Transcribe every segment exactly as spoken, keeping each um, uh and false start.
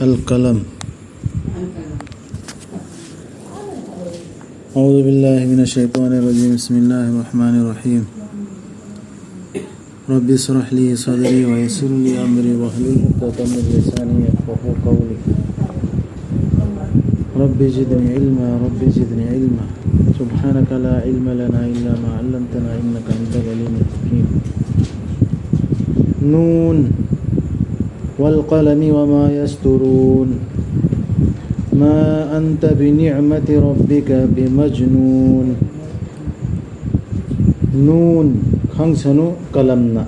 القلم. أعوذ بالله من الشيطان الرجيم. بسم الله الرحمن الرحيم. رب اشرح لي صدري ويسر لي أمري واحلل عقدة من لساني يفقهوا قولي. رب زدني علما، رب زدني علما. سبحانك لا علم لنا إلا ما علمتنا إنك أنت العليم الحكيم. نون والقلم وما يسطرون. ما أنت بنعمة ربك بمجنون. ꯅꯨꯟ, ꯈꯪꯁꯅꯨ, ꯀꯂꯝꯅ,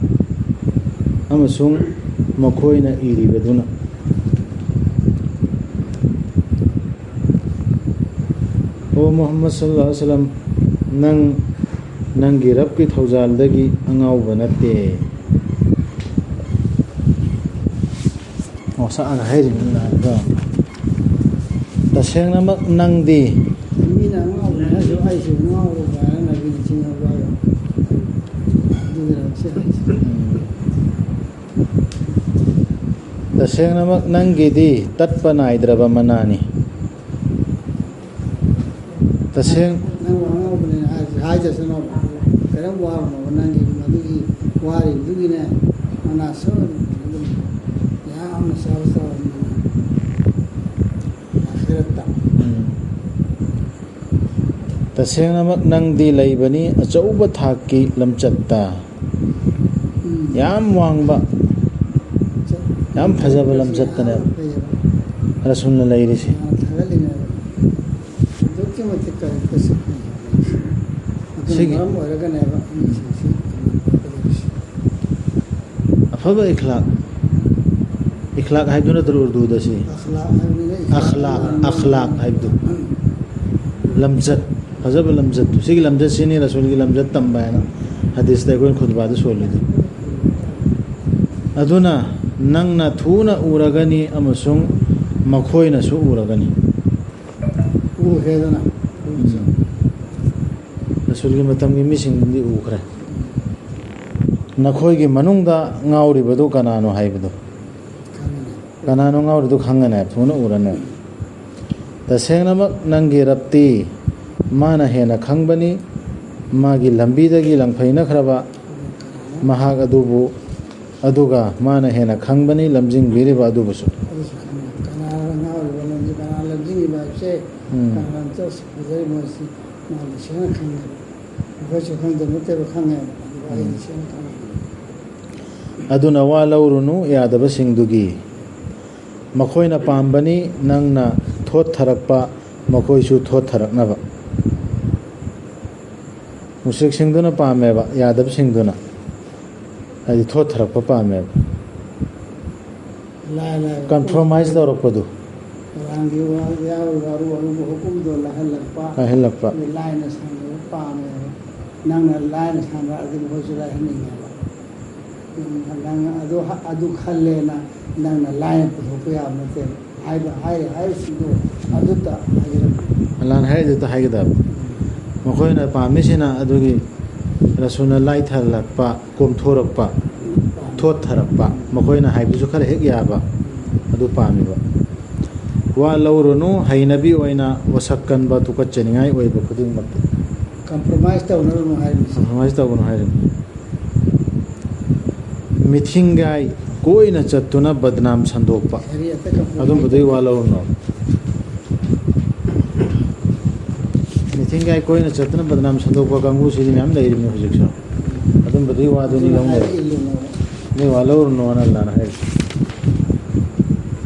ꯑꯃꯁꯨꯡ ꯃꯈꯣꯏꯅ ꯏꯔꯤꯕꯗꯨꯅ꯫ ꯑꯣ ꯃꯨꯍꯝꯃꯗ ꯁꯜꯂꯜꯂꯥꯍꯨ ꯑꯂꯥꯏꯍꯤ ꯋꯥꯁꯜꯂꯝ, ꯅꯪ ꯅꯪꯒꯤ ꯔꯕꯀꯤ ꯊꯧꯖꯥꯜꯗꯒꯤ ꯑꯉꯥꯎꯕ ꯅꯠꯇꯦ꯫ ꯉꯥꯎꯁꯛꯑꯒ ꯍꯥꯏꯔꯤꯕꯅꯤ ꯅꯍꯥꯟꯗꯣ꯫ ꯇꯁꯦꯡꯅꯃꯛ ꯅꯪꯗꯤ꯫ ꯃꯤꯅ ꯑꯉꯥꯎꯕꯅꯤ ꯍꯥꯏꯔꯁꯨ ꯑꯩꯁꯨ ꯉꯥꯎꯕ ꯀꯥꯏꯅ ꯅꯕꯤꯅ ꯆꯤꯡꯅꯕ ꯍꯥꯏꯕ꯫ ꯑꯗꯨꯒꯤꯔ ꯁꯤ ꯍꯥꯏꯁꯦ? ꯎꯝ꯫ ꯇꯁꯦꯡꯅꯃꯛ ꯅꯪꯒꯤꯗꯤ ꯇꯠꯄ ꯅꯥꯏꯗ꯭ꯔꯕ ꯃꯅꯥꯅꯤ꯫ ꯇꯁꯦꯡ- ꯅꯪ ꯋꯥ ꯉꯥꯡꯕꯅꯤꯅ ꯍꯥꯏ-, ꯍꯥꯏꯖꯁꯅꯣꯕ꯫ ꯀꯔꯤꯝ ꯋꯥꯔꯨꯅꯣꯕ꯫ ꯅꯪꯒꯤ ꯃꯗꯨꯒꯤ ꯋꯥꯔꯤꯕꯗꯨꯒꯤꯅꯦ, ꯃꯅꯥ ꯁꯣꯏꯗꯅ ꯑꯗꯨꯝ ꯌꯥꯝꯅ ꯆꯥꯎ ꯆꯥꯎꯅ ꯑꯥꯈꯤꯔꯠꯇ꯫ ꯎꯝ꯫ ꯇꯁꯦꯡꯅꯃꯛ ꯅꯪꯗꯤ ꯂꯩꯕꯅꯤ ꯑꯆꯧꯕ ꯊꯥꯛꯀꯤ ꯂꯝꯆꯠꯇ꯫ ꯎꯝ꯫ ꯌꯥꯝ ꯋꯥꯡꯕ, ꯆꯠ-, ꯌꯥꯝ ꯐꯖꯕ ꯂꯝꯆꯠꯇꯅꯦꯕ ꯌꯥꯝ ꯐꯩꯌꯦꯕ꯫ ꯔꯁꯨꯜꯅ ꯂꯩꯔꯤꯁꯦ꯫ ꯌꯥꯝ ꯊꯥꯒꯠꯂꯤꯅꯦꯕ꯫ ꯑꯗꯨꯛꯀꯤ ꯃꯇꯤꯛ ꯀꯔꯦꯛꯇꯔ ꯁꯦ ꯐꯩꯌꯦꯕ꯫ ꯑꯗꯨꯅ ꯁꯤꯒꯤ ꯃꯔꯝ ꯑꯣꯏꯔꯒꯅꯦꯕ ꯃꯤꯁꯤꯡꯁꯤ ꯀꯩꯅꯣ ꯇꯧꯔꯤꯁꯦ꯫ ꯑꯐꯕ ꯏꯈ꯭ꯂꯥꯛ, ꯏꯈ꯭ꯂꯥꯛ ꯍꯥꯏꯕꯗꯨ ꯅꯠꯇ꯭ꯔꯣ ꯎꯔꯗꯨꯗ ꯁꯤ? ꯑꯈ꯭ꯂꯥꯛ ꯍꯥꯏꯕꯅꯤꯅ ꯏꯈ꯭ꯂꯥꯛ ꯑꯈ꯭ꯂꯥꯛ, ꯍꯥꯏꯕꯅꯤ꯫ ꯑꯈ꯭ꯂꯥꯛ ꯍꯥꯏꯕꯗꯨ꯫ ꯎꯝ꯫ ꯂꯝꯆꯠ, ꯐꯖꯕ ꯂꯝꯆꯠꯇꯨ꯫ ꯁꯤꯒꯤ ꯂꯝꯆꯠꯁꯤꯅꯤ ꯔꯁꯨꯜꯒꯤ ꯂꯝꯆꯠ ꯇꯝꯕ ꯍꯥꯏꯅ ꯍꯗꯤꯁꯇ ꯑꯩꯈꯣꯏꯅ ꯈꯨꯠꯕꯥꯗ ꯁꯣꯜꯂꯤꯗꯨ꯫ ꯑꯗꯨꯅ ꯅꯪꯅ ꯊꯨꯅ ꯎꯔꯒꯅꯤ ꯑꯃꯁꯨꯡ ꯃꯈꯣꯏꯅꯁꯨ ꯎꯔꯒꯅꯤ꯫ ꯎꯈ꯭ꯔꯦꯗꯅ꯫ ꯎꯝ꯫ ꯔꯁꯨꯜꯒꯤ ꯃꯇꯝꯒꯤ ꯃꯤꯁꯤꯡꯗꯤ ꯎꯈ꯭ꯔꯦ꯫ ꯅꯈꯣꯏꯒꯤ ꯃꯅꯨꯡꯗ ꯉꯥꯎꯔꯤꯕꯗꯨ ꯀꯅꯥꯅꯣ ꯍꯥꯏꯕꯗꯨ꯫ ꯈꯪꯉꯤꯅꯦ꯫ ꯀꯅꯥꯅꯣ ꯉꯥꯎꯔꯤꯗꯨ ꯈꯪꯒꯅꯦ, ꯊꯨꯅ ꯎꯔꯅꯦ꯫ ꯇꯁꯦꯡꯅꯃꯛ ꯅꯪꯒꯤ ꯔꯕꯇꯤ, ꯃꯥꯅ ꯍꯦꯟꯅ ꯈꯪꯕꯅꯤ꯫ ꯃꯥꯒꯤ ꯂꯝꯕꯤꯗꯒꯤ ꯂꯪꯐꯩꯅꯈ꯭ꯔꯕ ꯃꯍꯥꯛ ꯑꯗꯨꯕꯨ, ꯑꯗꯨꯒ ꯃꯥꯅ ꯍꯦꯟꯅ ꯈꯪꯕꯅꯤ ꯂꯝꯖꯤꯡꯕꯤꯔꯤꯕ ꯑꯗꯨꯕꯨꯁꯨ꯫ ꯑꯗꯨꯁꯨ ꯈꯪꯉꯦ꯫ ꯀꯅꯥꯅ ꯉꯥꯎꯔꯤꯕ ꯂꯝꯖꯤ-, ꯀꯅꯥ ꯂꯝꯖꯤꯡꯉꯤꯕ ꯍꯥꯏꯕꯁꯦ ꯎꯝ꯫ ꯀꯅꯥꯅ ꯆꯠꯁꯤ ꯐꯖꯔꯤꯕ ꯍꯥꯏꯁꯤ ꯃꯥꯅ ꯁꯦꯡꯅ ꯈꯪꯉꯦꯕ꯫ ꯑꯩꯈꯣꯏꯁꯨ ꯈꯪꯗꯕ ꯅꯠꯇꯦꯕ, ꯈꯪꯉꯦꯕ꯫ ꯑꯗꯨꯒ ꯑꯩꯅ ꯎꯝ꯫ ꯁꯦꯡꯅ ꯈꯪꯉꯦ꯫ ꯑꯗꯨꯅ ꯋꯥ ꯂꯧꯔꯨꯅꯨ ꯌꯥꯗꯕꯁꯤꯡꯗꯨꯒꯤ꯫ ꯃꯈꯣꯏꯅ ꯄꯥꯝꯕꯅꯤ ꯅꯪꯅ ꯊꯣꯠꯊꯔꯛꯄ, ꯃꯈꯣꯏꯁꯨ ꯊꯣꯠꯊꯔꯛꯅꯕ꯫ ꯃꯨꯁ꯭ꯔꯤꯛꯁꯤꯡꯗꯨꯅ ꯄꯥꯝꯃꯦꯕ, ꯌꯥꯗꯕꯁꯤꯡꯗꯨꯅ꯫ ꯍꯥꯏꯗꯤ ꯊꯣꯠꯊꯔꯛꯄ ꯄꯥꯝꯃꯦꯕ꯫ ꯂꯥꯏ ꯂꯥꯏ ꯀꯝꯄ꯭ꯔꯣꯃꯥꯏꯁ ꯇꯧꯔꯛꯄꯗꯨ꯫ ꯀꯨꯔꯥꯟꯒꯤ ꯋꯥ-, ꯌꯥꯎꯔꯤꯕ ꯑꯔꯨ ꯑꯔꯨꯕ ꯍꯨꯀꯨꯝꯗꯣ ꯂꯥꯏꯍꯜꯂꯛꯄ꯫ ꯂꯥꯏꯍꯜꯂꯛꯄ꯫ ꯑꯗꯨ ꯂꯥꯏꯅ ꯁꯥꯟꯅꯕ ꯄꯥꯝꯃꯦꯕ꯫ ꯅꯪꯅ ꯂꯥꯏꯅ ꯁꯥꯟꯅꯔꯛꯑꯗꯤ ꯃꯈꯣꯏꯁꯨ ꯂꯥꯏꯍꯟꯅꯤꯡꯉꯦꯕ꯫ ꯎꯝ, ꯅꯪ ꯑꯗꯨ ꯍ-, ꯑꯗꯨ ꯈꯜꯂꯦꯅ ꯅꯪꯅ ꯂꯥꯏꯅ ꯄꯨꯊꯣꯛꯄ ꯌꯥꯕ ꯅꯠꯇꯦꯕ꯫ ꯍꯥꯏꯕ, ꯍꯥꯏ-, ꯍꯥꯏꯔꯤꯁꯤꯡꯗꯣ ꯑꯗꯨꯇ ꯍꯥꯏꯒꯗꯕꯅꯤ꯫ ꯑꯜꯂꯥꯍꯅ ꯍꯥꯏꯔꯤꯗꯨꯇ ꯍꯥꯏꯒꯗꯕ꯫ ꯃꯈꯣꯏꯅ ꯄꯥꯝꯃꯤꯁꯤꯅ ꯑꯗꯨꯒꯤ ꯔꯁꯨꯜꯅ ꯂꯥꯏꯊꯔꯛꯄ, ꯀꯣꯝꯊꯣꯔꯛꯄ, ꯊꯣꯠꯊꯔꯛꯄ, ꯃꯈꯣꯏꯅ ꯍꯥꯏꯕꯁꯨ ꯈꯔ ꯍꯦꯛ ꯌꯥꯕ, ꯑꯗꯨ ꯄꯥꯝꯃꯤꯕ꯫ ꯋꯥ ꯂꯧꯔꯨꯅꯨ, ꯍꯩꯅꯕꯤ ꯑꯣꯏꯅ ꯋꯥꯁꯛ ꯀꯟꯕ, ꯇꯨꯀꯠꯆꯅꯤꯡꯉꯥꯏ ꯑꯣꯏꯕ ꯈꯨꯗꯤꯡꯃꯛꯇ꯫ ꯀꯝꯄ꯭ꯔꯣꯃꯥꯏꯁ ꯇꯧꯅꯔꯨꯅꯨ ꯍꯥꯏꯔꯤꯕꯁꯦ꯫ ꯀꯝꯄ꯭ꯔꯣꯃꯥꯏꯁ ꯇꯧꯒꯅꯨ ꯍꯥꯏꯔꯤꯕꯅꯤ꯫ ꯃꯤꯊꯤꯡꯒꯥꯏ ꯀꯣꯏꯅ ꯆꯠꯇꯨꯅ ꯕꯗꯅꯥꯝ ꯁꯟꯗꯣꯛꯄ꯫ ꯀꯔꯤ ꯑꯇ ꯀꯝꯄ꯭ꯔꯣꯃꯥꯏꯁ ꯑꯗꯨꯝꯕꯗꯨꯒꯤ ꯋꯥ ꯂꯧꯔꯨꯅꯣ꯫ ꯃꯤꯊꯤꯡꯒꯥꯏ ꯀꯣꯏꯅ ꯆꯠꯇꯨꯅ ꯕꯗꯅꯥꯝ ꯁꯟꯗꯣꯛꯄ ꯀꯥꯡꯕꯨꯁꯤꯗꯤ ꯃꯌꯥꯝ ꯂꯩꯔꯤꯕꯅꯤ ꯍꯧꯖꯤꯛꯁꯨ꯫ ꯑꯗꯨꯝꯕꯗꯨꯒꯤ ꯋꯥꯗꯨꯅꯤ ꯑꯗꯨꯅ ꯂꯧꯅꯔꯤ꯫ ꯍꯥꯏꯔꯛꯏ ꯂꯧꯅꯕ꯫ ꯅꯣꯏ ꯋꯥ ꯂꯧꯔꯨꯅꯣꯅ ꯑꯜꯂꯥꯅ ꯍꯥꯏꯔꯤ꯫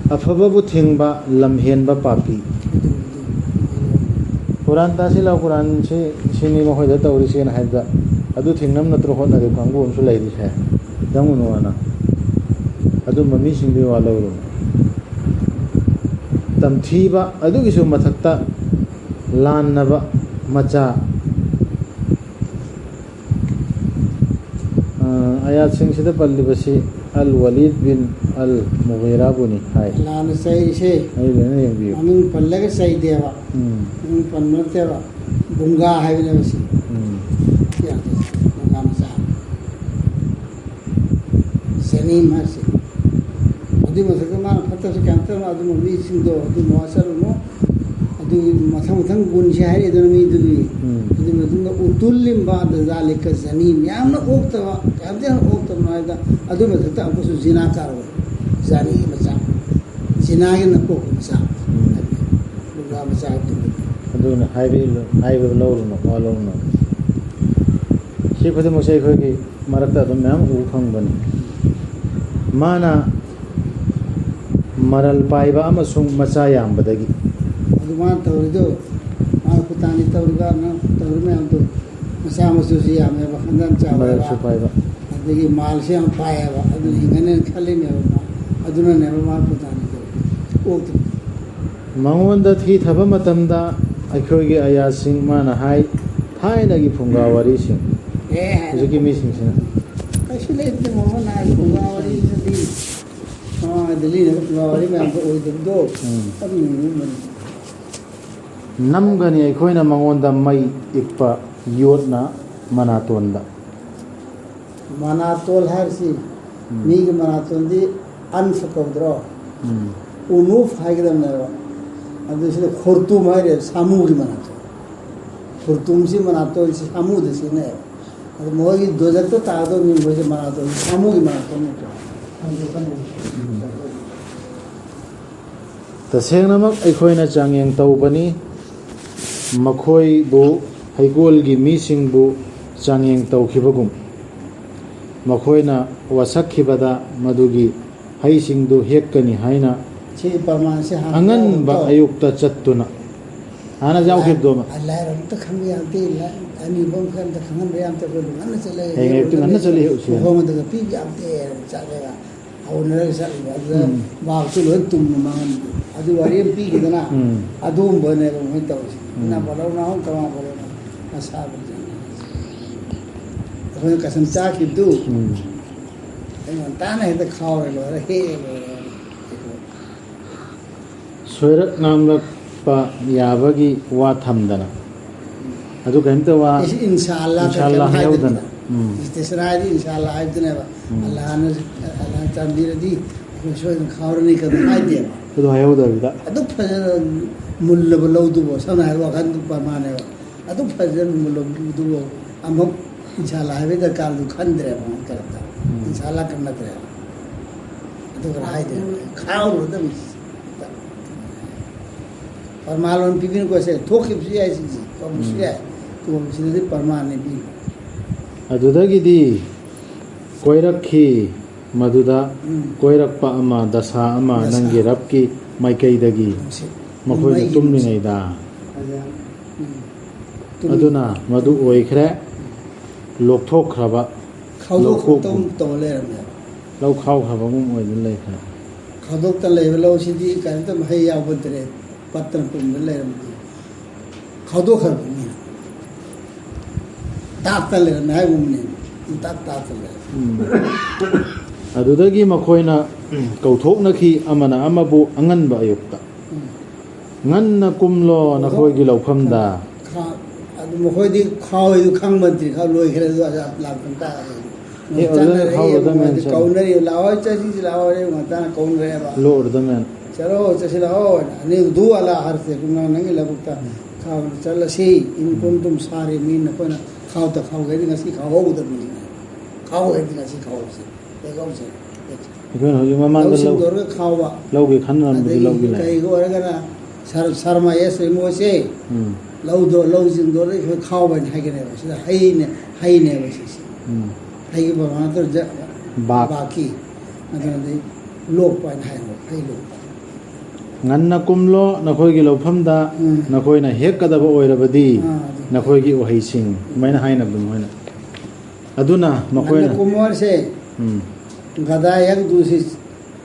ꯑꯐꯕꯕꯨ ꯊꯤꯡꯕ ꯂꯝꯍꯦꯟꯕ ꯄꯥꯄꯤ꯫ ꯀꯨꯔꯥꯟ ꯇꯥꯁꯤ ꯂꯥꯎ, ꯀꯨꯔꯥꯟꯁꯤ ꯁꯤꯅꯤ ꯃꯈꯣꯏꯗ ꯇꯧꯔꯤꯁꯦꯅ ꯍꯥꯏꯕꯗ, ꯑꯗꯨ ꯊꯤꯡꯅꯕ ꯅꯠꯇ꯭ꯔꯣ ꯍꯣꯠꯅꯔꯤꯕ ꯀꯥꯡꯕꯨ ꯑꯃꯁꯨ ꯂꯩꯔꯤꯁꯦ꯫ ꯆꯪꯉꯨꯅꯣꯅ꯫ ꯑꯗꯨꯝꯕ ꯃꯤꯁꯤꯡꯗꯨꯒꯤ ꯋꯥ ꯂꯧꯔꯨꯅꯨ꯫ ꯇꯝꯊꯤꯕ ꯑꯗꯨꯒꯤꯁꯨ ꯃꯊꯛꯇ ꯂꯥꯟꯅꯕ ꯃꯆꯥ꯫ ꯑ, ꯑꯌꯥꯠꯁꯤꯡꯁꯤꯗ ꯄꯜꯂꯤꯕꯁꯤ ꯑꯜ ꯋꯥꯂꯤꯗ ꯕꯤꯟ ꯑꯜ ꯃꯨꯒꯤꯔꯥꯕꯨꯅꯤ ꯍꯥꯏ꯫ ꯑꯜꯂꯥꯅ ꯆꯩꯔꯤꯁꯦ ꯑꯩ ꯂꯣꯏꯅ ꯌꯦꯡꯕꯤꯌꯨ꯫ ꯃꯃꯤꯡ ꯄꯜꯂꯒ ꯆꯩꯗꯦꯕ꯫ ꯎꯝ꯫ ꯃꯃꯤꯡ ꯄꯟꯕ ꯅꯠꯇꯦꯕ꯫ ꯒꯨꯡꯒꯥ ꯍꯥꯏꯕꯅꯦꯕ ꯁꯤ꯫ ꯎꯝ꯫ ꯌꯥꯗꯦ꯫ ꯒꯨꯡꯒꯥ ꯃꯆꯥ꯫ ꯖꯅꯤꯝ ꯍꯥꯏꯁꯦ꯫ ꯑꯗꯨꯒꯤ ꯃꯊꯛꯇ ꯃꯥꯅ ꯐꯠꯇꯕꯁꯦ ꯀꯌꯥꯝ ꯇꯧꯔꯝꯃꯣ, ꯑꯗꯨꯝꯕ ꯃꯤꯁꯤꯡꯗꯣ ꯑꯗꯨꯝ ꯋꯥꯁꯔꯨꯅꯨ꯫ ꯑꯗꯨꯒꯤ ꯃꯊꯪ ꯃꯊꯪ ꯒꯨꯟꯁꯦ ꯍꯥꯏꯔꯛꯏꯗꯅ ꯃꯤꯗꯨꯒꯤ꯫ ꯎꯝ꯫ ꯑꯗꯨꯒꯤ ꯃꯇꯨꯡꯗ "ꯎꯇꯨꯜ ꯂꯤꯝꯕꯥꯗ ꯖꯥꯂꯤꯀ ꯖꯅꯤ", ꯃꯌꯥꯝꯅ ꯑꯣꯛꯇꯕ, ꯀꯌꯥꯝ ꯊꯤꯅ ꯑꯣꯛꯇꯕꯅꯣ ꯍꯥꯏꯕꯗ, ꯑꯗꯨꯒꯤ ꯃꯊꯛꯇ ꯑꯃꯨꯛꯀꯁꯨ ꯖꯤꯅꯥ ꯀꯥꯔꯣꯏ, ꯖꯥꯅꯤꯒꯤ ꯃꯆꯥ, ꯖꯤꯅꯥꯒꯤ ꯅꯄꯣꯛꯄ ꯃꯆꯥ, ꯎꯝ꯫ ꯅꯨꯄꯥ ꯃꯆꯥ ꯑꯣꯛꯇꯕ꯫ ꯑꯗꯨꯅ ꯍꯥꯏꯕ ꯏꯜꯂꯨ, ꯍꯥꯏꯕ ꯂꯧꯔꯨꯅꯨ, ꯋꯥ ꯂꯧꯔꯨꯅꯨ꯫ ꯁꯤ ꯈꯨꯗꯤꯡꯃꯛꯁꯦ ꯑꯩꯈꯣꯏꯒꯤ ꯃꯔꯛꯇ ꯑꯗꯨꯝ ꯃꯌꯥꯝ ꯎꯕ ꯐꯪꯕꯅꯤ꯫ ꯃꯥꯅ ꯃꯔꯜ ꯄꯥꯏꯕ ꯑꯃꯁꯨꯡ ꯃꯆꯥ ꯌꯥꯝꯕꯗꯒꯤ꯫ ꯑꯗꯨ ꯃꯥꯅ ꯇꯧꯔꯤꯗꯣ, ꯃꯥꯅ ꯈꯨꯇꯥꯅꯤ ꯇꯧꯔꯤꯕ, ꯅꯪ ꯇꯧꯔꯤ ꯃꯌꯥꯝꯗꯣ, ꯃꯆꯥ ꯃꯁꯨꯁꯨ ꯌꯥꯝꯃꯦꯕ, ꯈꯟꯗꯥꯟ ꯆꯥꯎꯋꯦꯕ, ꯃꯔꯜꯁꯨ ꯄꯥꯏꯕ꯫ ꯑꯗꯒꯤ ꯃꯥꯜꯁꯨ ꯌꯥꯝ ꯄꯥꯏꯌꯦꯕ, ꯑꯗꯨꯅ ꯎꯝ꯫ ꯍꯤꯡꯒꯅꯦꯅ ꯈꯜꯂꯤꯅꯦꯕ ꯃꯥ꯫ ꯑꯗꯨꯅꯅꯦꯕ ꯃꯥ ꯈꯨꯇꯥꯅꯤ ꯇꯧꯔꯤꯗꯣ꯫ ꯑꯣꯛꯇꯣ꯫ ꯃꯉꯣꯟꯗ ꯊꯤ ꯊꯥꯕ ꯃꯇꯝꯗ ꯑꯩꯈꯣꯏꯒꯤ ꯑꯌꯥꯁꯤꯡ ꯃꯥꯅ ꯍꯥꯏ, ꯊꯥꯏꯅꯒꯤ ꯐꯨꯡꯒꯥ ꯋꯥꯔꯤꯁꯤꯡ꯫ ꯑꯦ, ꯍꯥꯏ꯫ ꯍꯧꯖꯤꯛꯀꯤ ꯃꯤꯁꯤꯡꯁꯤꯅ꯫ ꯀꯩꯁꯨ ꯂꯩꯇꯦ, ꯃꯉꯣꯟꯗ ꯍꯥꯏ ꯐꯨꯡꯒꯥ ꯋꯥꯔꯤꯁꯤꯗꯤ꯫ ꯃꯃꯥꯡꯗ ꯂꯤꯔꯒ ꯐꯨꯡꯒꯥ ꯋꯥꯔꯤ ꯃꯌꯥꯝꯗꯣ ꯑꯣꯏꯗꯕꯗꯣ꯫ ꯎꯝ꯫ ꯑꯗꯨꯅ ꯅꯝꯒꯅꯤ ꯑꯩꯈꯣꯏꯅ ꯃꯉꯣꯟꯗ ꯃꯩ ꯏꯛꯄ ꯌꯣꯠꯅ ꯃꯅꯥꯇꯣꯟꯗ꯫ ꯃꯅꯥꯇꯣꯜ ꯍꯥꯏꯔꯤꯁꯤ ꯎꯝ꯫ ꯃꯤꯒꯤ ꯃꯅꯥꯇꯣꯟꯗꯤ ꯑꯟꯐ ꯀꯧꯗ꯭ꯔꯣ? ꯎꯝ꯫ ꯎꯅꯨꯐ ꯍꯥꯏꯒꯗꯕꯅꯦꯕ꯫ ꯑꯗꯨ ꯁꯤꯗ ꯈꯣꯔꯇꯨꯝ ꯍꯥꯏꯔꯦ, ꯁꯥꯃꯨꯒꯤ ꯃꯅꯥꯇꯣꯟ꯫ ꯈꯣꯔꯇꯨꯝꯁꯤ ꯃꯅꯥꯇꯣꯟꯁꯤ ꯁꯥꯃꯨꯗ ꯁꯤꯖꯤꯟꯅꯩꯌꯦꯕ꯫ ꯑꯗꯨ ꯃꯣꯏꯒꯤ ꯗꯣꯖꯛꯇ ꯇꯥꯒꯗꯧꯕ ꯃꯤ ꯃꯣꯏꯁꯦ ꯃꯅꯥꯇꯣꯟꯁꯤ ꯁꯥꯃꯨꯒꯤ ꯃꯅꯥꯇꯣꯟ ꯅꯠꯇ꯭ꯔꯣ? ꯇꯁꯦꯡꯅꯃꯛ ꯑꯩꯈꯣꯏꯅ ꯆꯥꯡꯌꯦꯡ ꯇꯧꯕꯅꯤ, ꯃꯈꯣꯏꯕꯨ ꯍꯩꯀꯣꯜꯒꯤ ꯃꯤꯁꯤꯡꯕꯨ ꯆꯥꯡꯌꯦꯡ ꯇꯧꯈꯤꯕꯒꯨꯝ꯫ ꯃꯈꯣꯏꯅ ꯋꯥꯁꯛꯈꯤꯕꯗ ꯃꯗꯨꯒꯤ ꯍꯩꯁꯤꯡꯗꯨ ꯍꯦꯛꯀꯅꯤ ꯍꯥꯏꯅ ꯁꯤ ꯄ꯭ꯔꯃꯥꯟꯁꯦ ꯍꯥꯟꯅ ꯑꯉꯟꯕ ꯇꯧ꯫ ꯑꯌꯨꯛꯇ ꯆꯠꯇꯨꯅ꯫ ꯍꯥꯟꯅ ꯌꯥꯎꯈꯤꯕꯗꯣ ꯑꯃ꯫ ꯂꯥꯏ-, ꯂꯥꯏꯔꯕ ꯑꯝꯇ ꯈꯪꯕ ꯌꯥꯝꯇꯦ, ꯂꯥꯏ-, ꯑꯅꯤꯕ ꯑꯝꯇ ꯈꯪꯍꯟꯕ ꯌꯥꯝꯇꯦ, ꯑꯩꯈꯣꯏ ꯉꯟꯅ ꯆꯠꯂꯦ, ꯍꯌꯦꯡ ꯑꯌꯨꯛꯇ ꯉꯟꯅ ꯆꯠꯂꯦ, ꯍꯦꯛꯎꯁꯤ꯫ ꯃꯐꯝ ꯑꯗꯨꯒ ꯄꯤꯕ ꯌꯥꯝꯇꯦ ꯍꯥꯏꯅ ꯆꯠꯂꯦꯕ꯫ ꯍꯧꯅꯔꯒ ꯆꯠꯂꯤꯕ ꯑꯗꯨꯗ ꯎꯝ꯫ ꯚꯥꯞꯁꯨ ꯂꯣꯏ ꯇꯨꯝꯅ ꯃꯥꯡꯍꯟꯕ꯫ ꯑꯗꯨ ꯋꯥꯔꯤ ꯑꯃ ꯄꯤꯈꯤꯗꯅ ꯎꯝ꯫ ꯑꯗꯨꯒꯨꯝꯕꯅꯦꯕ ꯃꯣꯏ ꯇꯧꯔꯤꯁꯦ꯫ ꯎꯝ꯫ ꯏꯅꯥ ꯄꯥꯂꯧ ꯅꯥꯍꯣꯡ ꯀꯃꯥ ꯄꯥꯂꯧ ꯑꯁꯥꯕ ꯑꯩꯈꯣꯏꯅ ꯀꯁꯝ ꯆꯥꯈꯤꯕꯗꯨ ꯎꯝ꯫ ꯑꯩ ꯉꯟꯇꯥꯅ ꯍꯦꯛꯇ ꯈꯥꯎꯔꯦ ꯂꯣꯏꯔꯦ, ꯍꯦꯛꯑꯦ ꯂꯣꯏꯔꯦ꯫ ꯁꯣꯏꯔꯛ ꯉꯥꯝꯂꯛꯄ ꯌꯥꯕꯒꯤ ꯋꯥ ꯊꯝꯗꯅ꯫ ꯑꯗꯨ ꯀꯔꯤꯝꯇ ꯋꯥ ꯏꯁ-, ꯏꯟꯁꯥ ꯑꯜꯂꯥ ꯏꯟꯁꯥ ꯑꯜꯂꯥ ꯀꯔꯤꯝ ꯍꯥꯏꯗꯕꯤꯗ꯫ ꯍꯥꯏꯍꯧꯗꯅ꯫ ꯎꯝ꯫ ꯏꯁꯇꯤꯁꯅꯥꯗꯤ ꯏꯟꯁꯥ ꯑꯜꯂꯥ ꯍꯥꯏꯕꯗꯨꯅꯦꯕ꯫ ꯎꯝ꯫ ꯑꯜꯂꯥꯍꯅ, ꯑꯜꯂꯥꯍꯅ ꯆꯥꯟꯕꯤꯔꯗꯤ ꯑꯩꯈꯣꯏ ꯁꯣꯏꯗꯅ ꯈꯥꯎꯔꯅꯤ ꯀꯩꯅꯣ ꯍꯥꯏꯗꯦꯕ꯫ ꯑꯗꯨ ꯍꯥꯏꯍꯧꯗꯕꯤꯗ꯫ ꯑꯗꯨꯛ ꯐꯖꯅ ꯃꯨꯜꯂꯕ ꯂꯧꯗꯨꯕꯨ, ꯁꯝꯅ ꯍꯥꯏꯔꯕ ꯋꯥꯈꯜꯗꯨ ꯄ꯭ꯔꯃꯥꯟꯅꯦꯕ꯫ ꯑꯗꯨꯛ ꯐꯖꯅ ꯃꯨꯜꯂꯕ ꯂꯧꯗꯨꯕꯨ ꯑꯃꯨꯛ ꯏꯟꯁꯥꯂꯥ ꯍꯥꯏꯕꯒꯤ ꯗꯔꯀꯥꯔꯗꯨ ꯈꯟꯗ꯭ꯔꯦꯕ ꯑꯃꯨꯛ ꯇꯔꯛꯇ꯫ ꯎꯝ꯫ ꯏꯟꯁꯥꯂꯥ ꯈꯪꯅꯗ꯭ꯔꯦꯕ꯫ ꯑꯗꯨꯒ ꯍꯥꯏꯗꯦꯕ꯫ ꯈꯥꯎꯔꯨꯔꯗꯕꯅꯤ꯫ ꯄ꯭ꯔꯃꯥꯟ ꯑꯣꯏꯅ ꯄꯤꯕꯤꯅꯨꯀꯣ꯫ ꯁꯦ ꯊꯣꯛꯈꯤꯕꯁꯨ ꯌꯥꯏ, ꯁꯤꯁꯦ ꯇꯧꯕꯁꯨ ꯎꯝ꯫ ꯌꯥꯏ꯫ ꯇꯣꯡꯕꯁꯤꯗꯗꯤ ꯄ꯭ꯔꯃꯥꯟꯅꯦ ꯄꯤꯌꯨ꯫ ꯑꯗꯨꯗꯒꯤꯗꯤ ꯀꯣꯏꯔꯛꯈꯤ꯫ ꯃꯗꯨꯗ ꯎꯝ꯫ ꯀꯣꯏꯔꯛꯄ ꯑꯃ, ꯗꯁꯥ ꯑꯃ, ꯗꯁꯥ꯫ ꯅꯪꯒꯤ ꯔꯕꯀꯤ ꯃꯥꯏꯀꯩꯗꯒꯤ ꯅꯨꯡꯁꯤꯠ꯫ ꯃꯈꯣꯏꯅ ꯃꯩꯒꯤ ꯇꯨꯝꯂꯤꯉꯩꯗ꯫ ꯅꯨꯡꯁꯤꯠ꯫ ꯎꯝ꯫ ꯇꯨꯝ-, ꯑꯗꯨꯅ ꯃꯗꯨ ꯑꯣꯏꯈ꯭ꯔꯦ꯫ ꯂꯣꯛꯊꯣꯛꯈ꯭ꯔꯕ꯫ ꯈꯥꯎꯗꯣꯛꯈ꯭ꯔꯕ ꯂꯧꯊꯣꯛ-, ꯇꯧ-, ꯇꯧ ꯂꯩꯔꯝꯃꯦꯕ꯫ ꯂꯧ ꯈꯥꯎꯈ꯭ꯔꯕꯒꯨꯝ ꯑꯣꯏꯗꯨꯅ ꯂꯩꯈ꯭ꯔꯦ꯫ ꯈꯥꯎꯗꯣꯛꯇ ꯂꯩꯕ ꯂꯧꯁꯤꯗꯤ ꯀꯔꯤꯝꯇ ꯃꯍꯩ ꯌꯥꯎꯕ ꯅꯠꯇ꯭ꯔꯦ꯫ ꯄꯠꯇꯅ ꯄꯨꯝꯗꯅ ꯂꯩꯔꯝꯕꯗꯨ ꯈꯥꯎꯗꯣꯛꯈ꯭ꯔꯕ ꯃꯤꯅ ꯇꯥꯛꯇ ꯂꯩꯔꯝꯃꯦ ꯍꯥꯏꯒꯨꯝꯕꯅꯦ꯫ ꯇꯥꯛ ꯇꯥꯛꯇ ꯂꯩꯔꯝꯃꯦ꯫ ꯎꯝ꯫ ꯑꯗꯨꯗꯒꯤ ꯃꯈꯣꯏꯅ ꯀꯧꯊꯣꯛꯅꯈꯤ, ꯑꯃꯅ ꯑꯃꯕꯨ ꯑꯉꯟꯕ ꯑꯌꯨꯛꯇ꯫ ꯎꯝ꯫ "ꯉꯟꯅ ꯀꯨꯝꯂꯣ ꯅꯈꯣꯏꯒꯤ ꯂꯧꯐꯝꯗ"꯫ ꯈꯥ-, ꯑꯗꯨ ꯃꯈꯣꯏꯗꯤ ꯈꯥꯎꯏꯗꯨ ꯈꯪꯕ ꯅꯠꯇꯦ, ꯈꯥꯎ ꯂꯣꯏꯈ꯭ꯔꯦ, ꯑꯗꯨ ꯑꯗꯥ ꯂꯥꯛꯄ ꯇꯥꯔꯦ꯫ ꯑꯦ, ꯑꯣꯖꯥ, ꯃꯣꯏꯗꯤ ꯈꯥꯎ ꯑꯣꯖꯥ ꯃꯌꯥꯝ ꯆꯠꯂꯦ꯫ ꯀꯧꯅꯔꯤ, "ꯂꯥꯛꯑꯣ, ꯆꯠꯁꯤꯁꯤ ꯂꯥꯛꯑꯣ", ꯍꯥꯏꯔꯦ, ꯉꯟꯇꯥꯅ ꯀꯧꯅꯔꯦꯕ꯫ ꯂꯣ ꯑꯣꯔꯗꯔ ꯃꯌꯥꯝ꯫ "ꯆꯠꯂꯣ, ꯆꯠꯁꯤ ꯂꯥꯛꯑꯣ", ꯑꯅꯤ ꯗꯨ ꯋꯥꯂꯥ ꯍꯔꯁꯦ, ꯀꯨꯝꯅ ꯅꯪꯒꯤ ꯂꯧꯕꯨꯛꯇ ꯎꯝ꯫ ꯈꯥꯎꯅ ꯆꯠꯂꯁꯤ, "ꯏꯟ ꯎꯝ꯫ ꯀꯨꯟꯇꯨꯝ ꯁꯥꯔꯤ", ꯃꯤ ꯅꯈꯣꯏꯅ ꯈꯥꯎꯗ ꯈꯥꯎꯒꯦꯗꯤ ꯉꯁꯤ ꯈꯥꯎꯍꯧꯒꯗꯕꯅꯤ꯫ ꯈꯥꯎꯒꯦꯗꯤ ꯉꯁꯤ ꯈꯥꯎꯍꯧꯁꯤ꯫ ꯂꯦꯛꯍꯧꯁꯦ꯫ ꯑꯩꯈꯣꯏꯅ ꯍꯧꯖꯤꯛ ꯃꯃꯥꯡꯗ ꯂꯧ ꯂꯧ-, ꯁꯤꯡꯗꯣꯔꯒ ꯈꯥꯎꯕ꯫ ꯂꯧꯒꯤ ꯈꯟꯅꯔꯝꯕꯗꯨ ꯑꯗꯒꯤ ꯂꯧꯒꯤ ꯂꯥꯏ꯫ ꯀꯩꯒ ꯑꯣꯏꯔꯒꯅ ꯁꯔ-, ꯁꯔꯃ ꯑꯦꯁ ꯃꯣꯏꯁꯦ ꯎꯝ꯫ ꯂꯧꯗꯣ, ꯂꯧꯁꯤꯡꯗꯣ ꯂꯣꯏ ꯈꯥꯎꯕ ꯍꯥꯏꯅ ꯍꯥꯏꯒꯅꯦꯕ꯫ ꯁꯤꯗ ꯍꯩꯅꯦ, ꯍꯩꯅꯦꯕ ꯁꯤꯁꯦ꯫ ꯎꯝ꯫ ꯍꯩꯒꯤ ꯕꯕꯥ ꯅꯠꯇ꯭ꯔ ꯖ-, ꯕꯥꯛ꯫ ꯕꯥꯛꯀꯤ꯫ ꯑꯗꯨꯅꯗꯤ ꯂꯣꯛꯄ ꯍꯥꯏꯅ ꯍꯥꯏꯌꯦꯕ, ꯍꯩ ꯂꯣꯛꯄ꯫ "ꯉꯟꯅ ꯀꯨꯝꯂꯣ ꯅꯈꯣꯏꯒꯤ ꯂꯧꯐꯝꯗ, ꯎꯝ꯫ ꯅꯈꯣꯏꯅ ꯍꯦꯛꯀꯗꯕ ꯑꯣꯏꯔꯕꯗꯤ ꯑꯥ, ꯑꯗꯨ꯫ ꯅꯈꯣꯏꯒꯤ ꯎꯍꯩꯁꯤꯡ", ꯑꯗꯨꯃꯥꯏꯅ ꯍꯥꯏꯅꯕꯗꯣ ꯃꯣꯏꯅ꯫ ꯑꯗꯨꯅ ꯃꯈꯣꯏꯅ ꯉꯟꯅ ꯀꯨꯝꯃꯣ ꯍꯥꯏꯁꯦ, ꯎꯝ꯫ ꯒꯗꯥ ꯌꯛꯗꯨꯁꯤ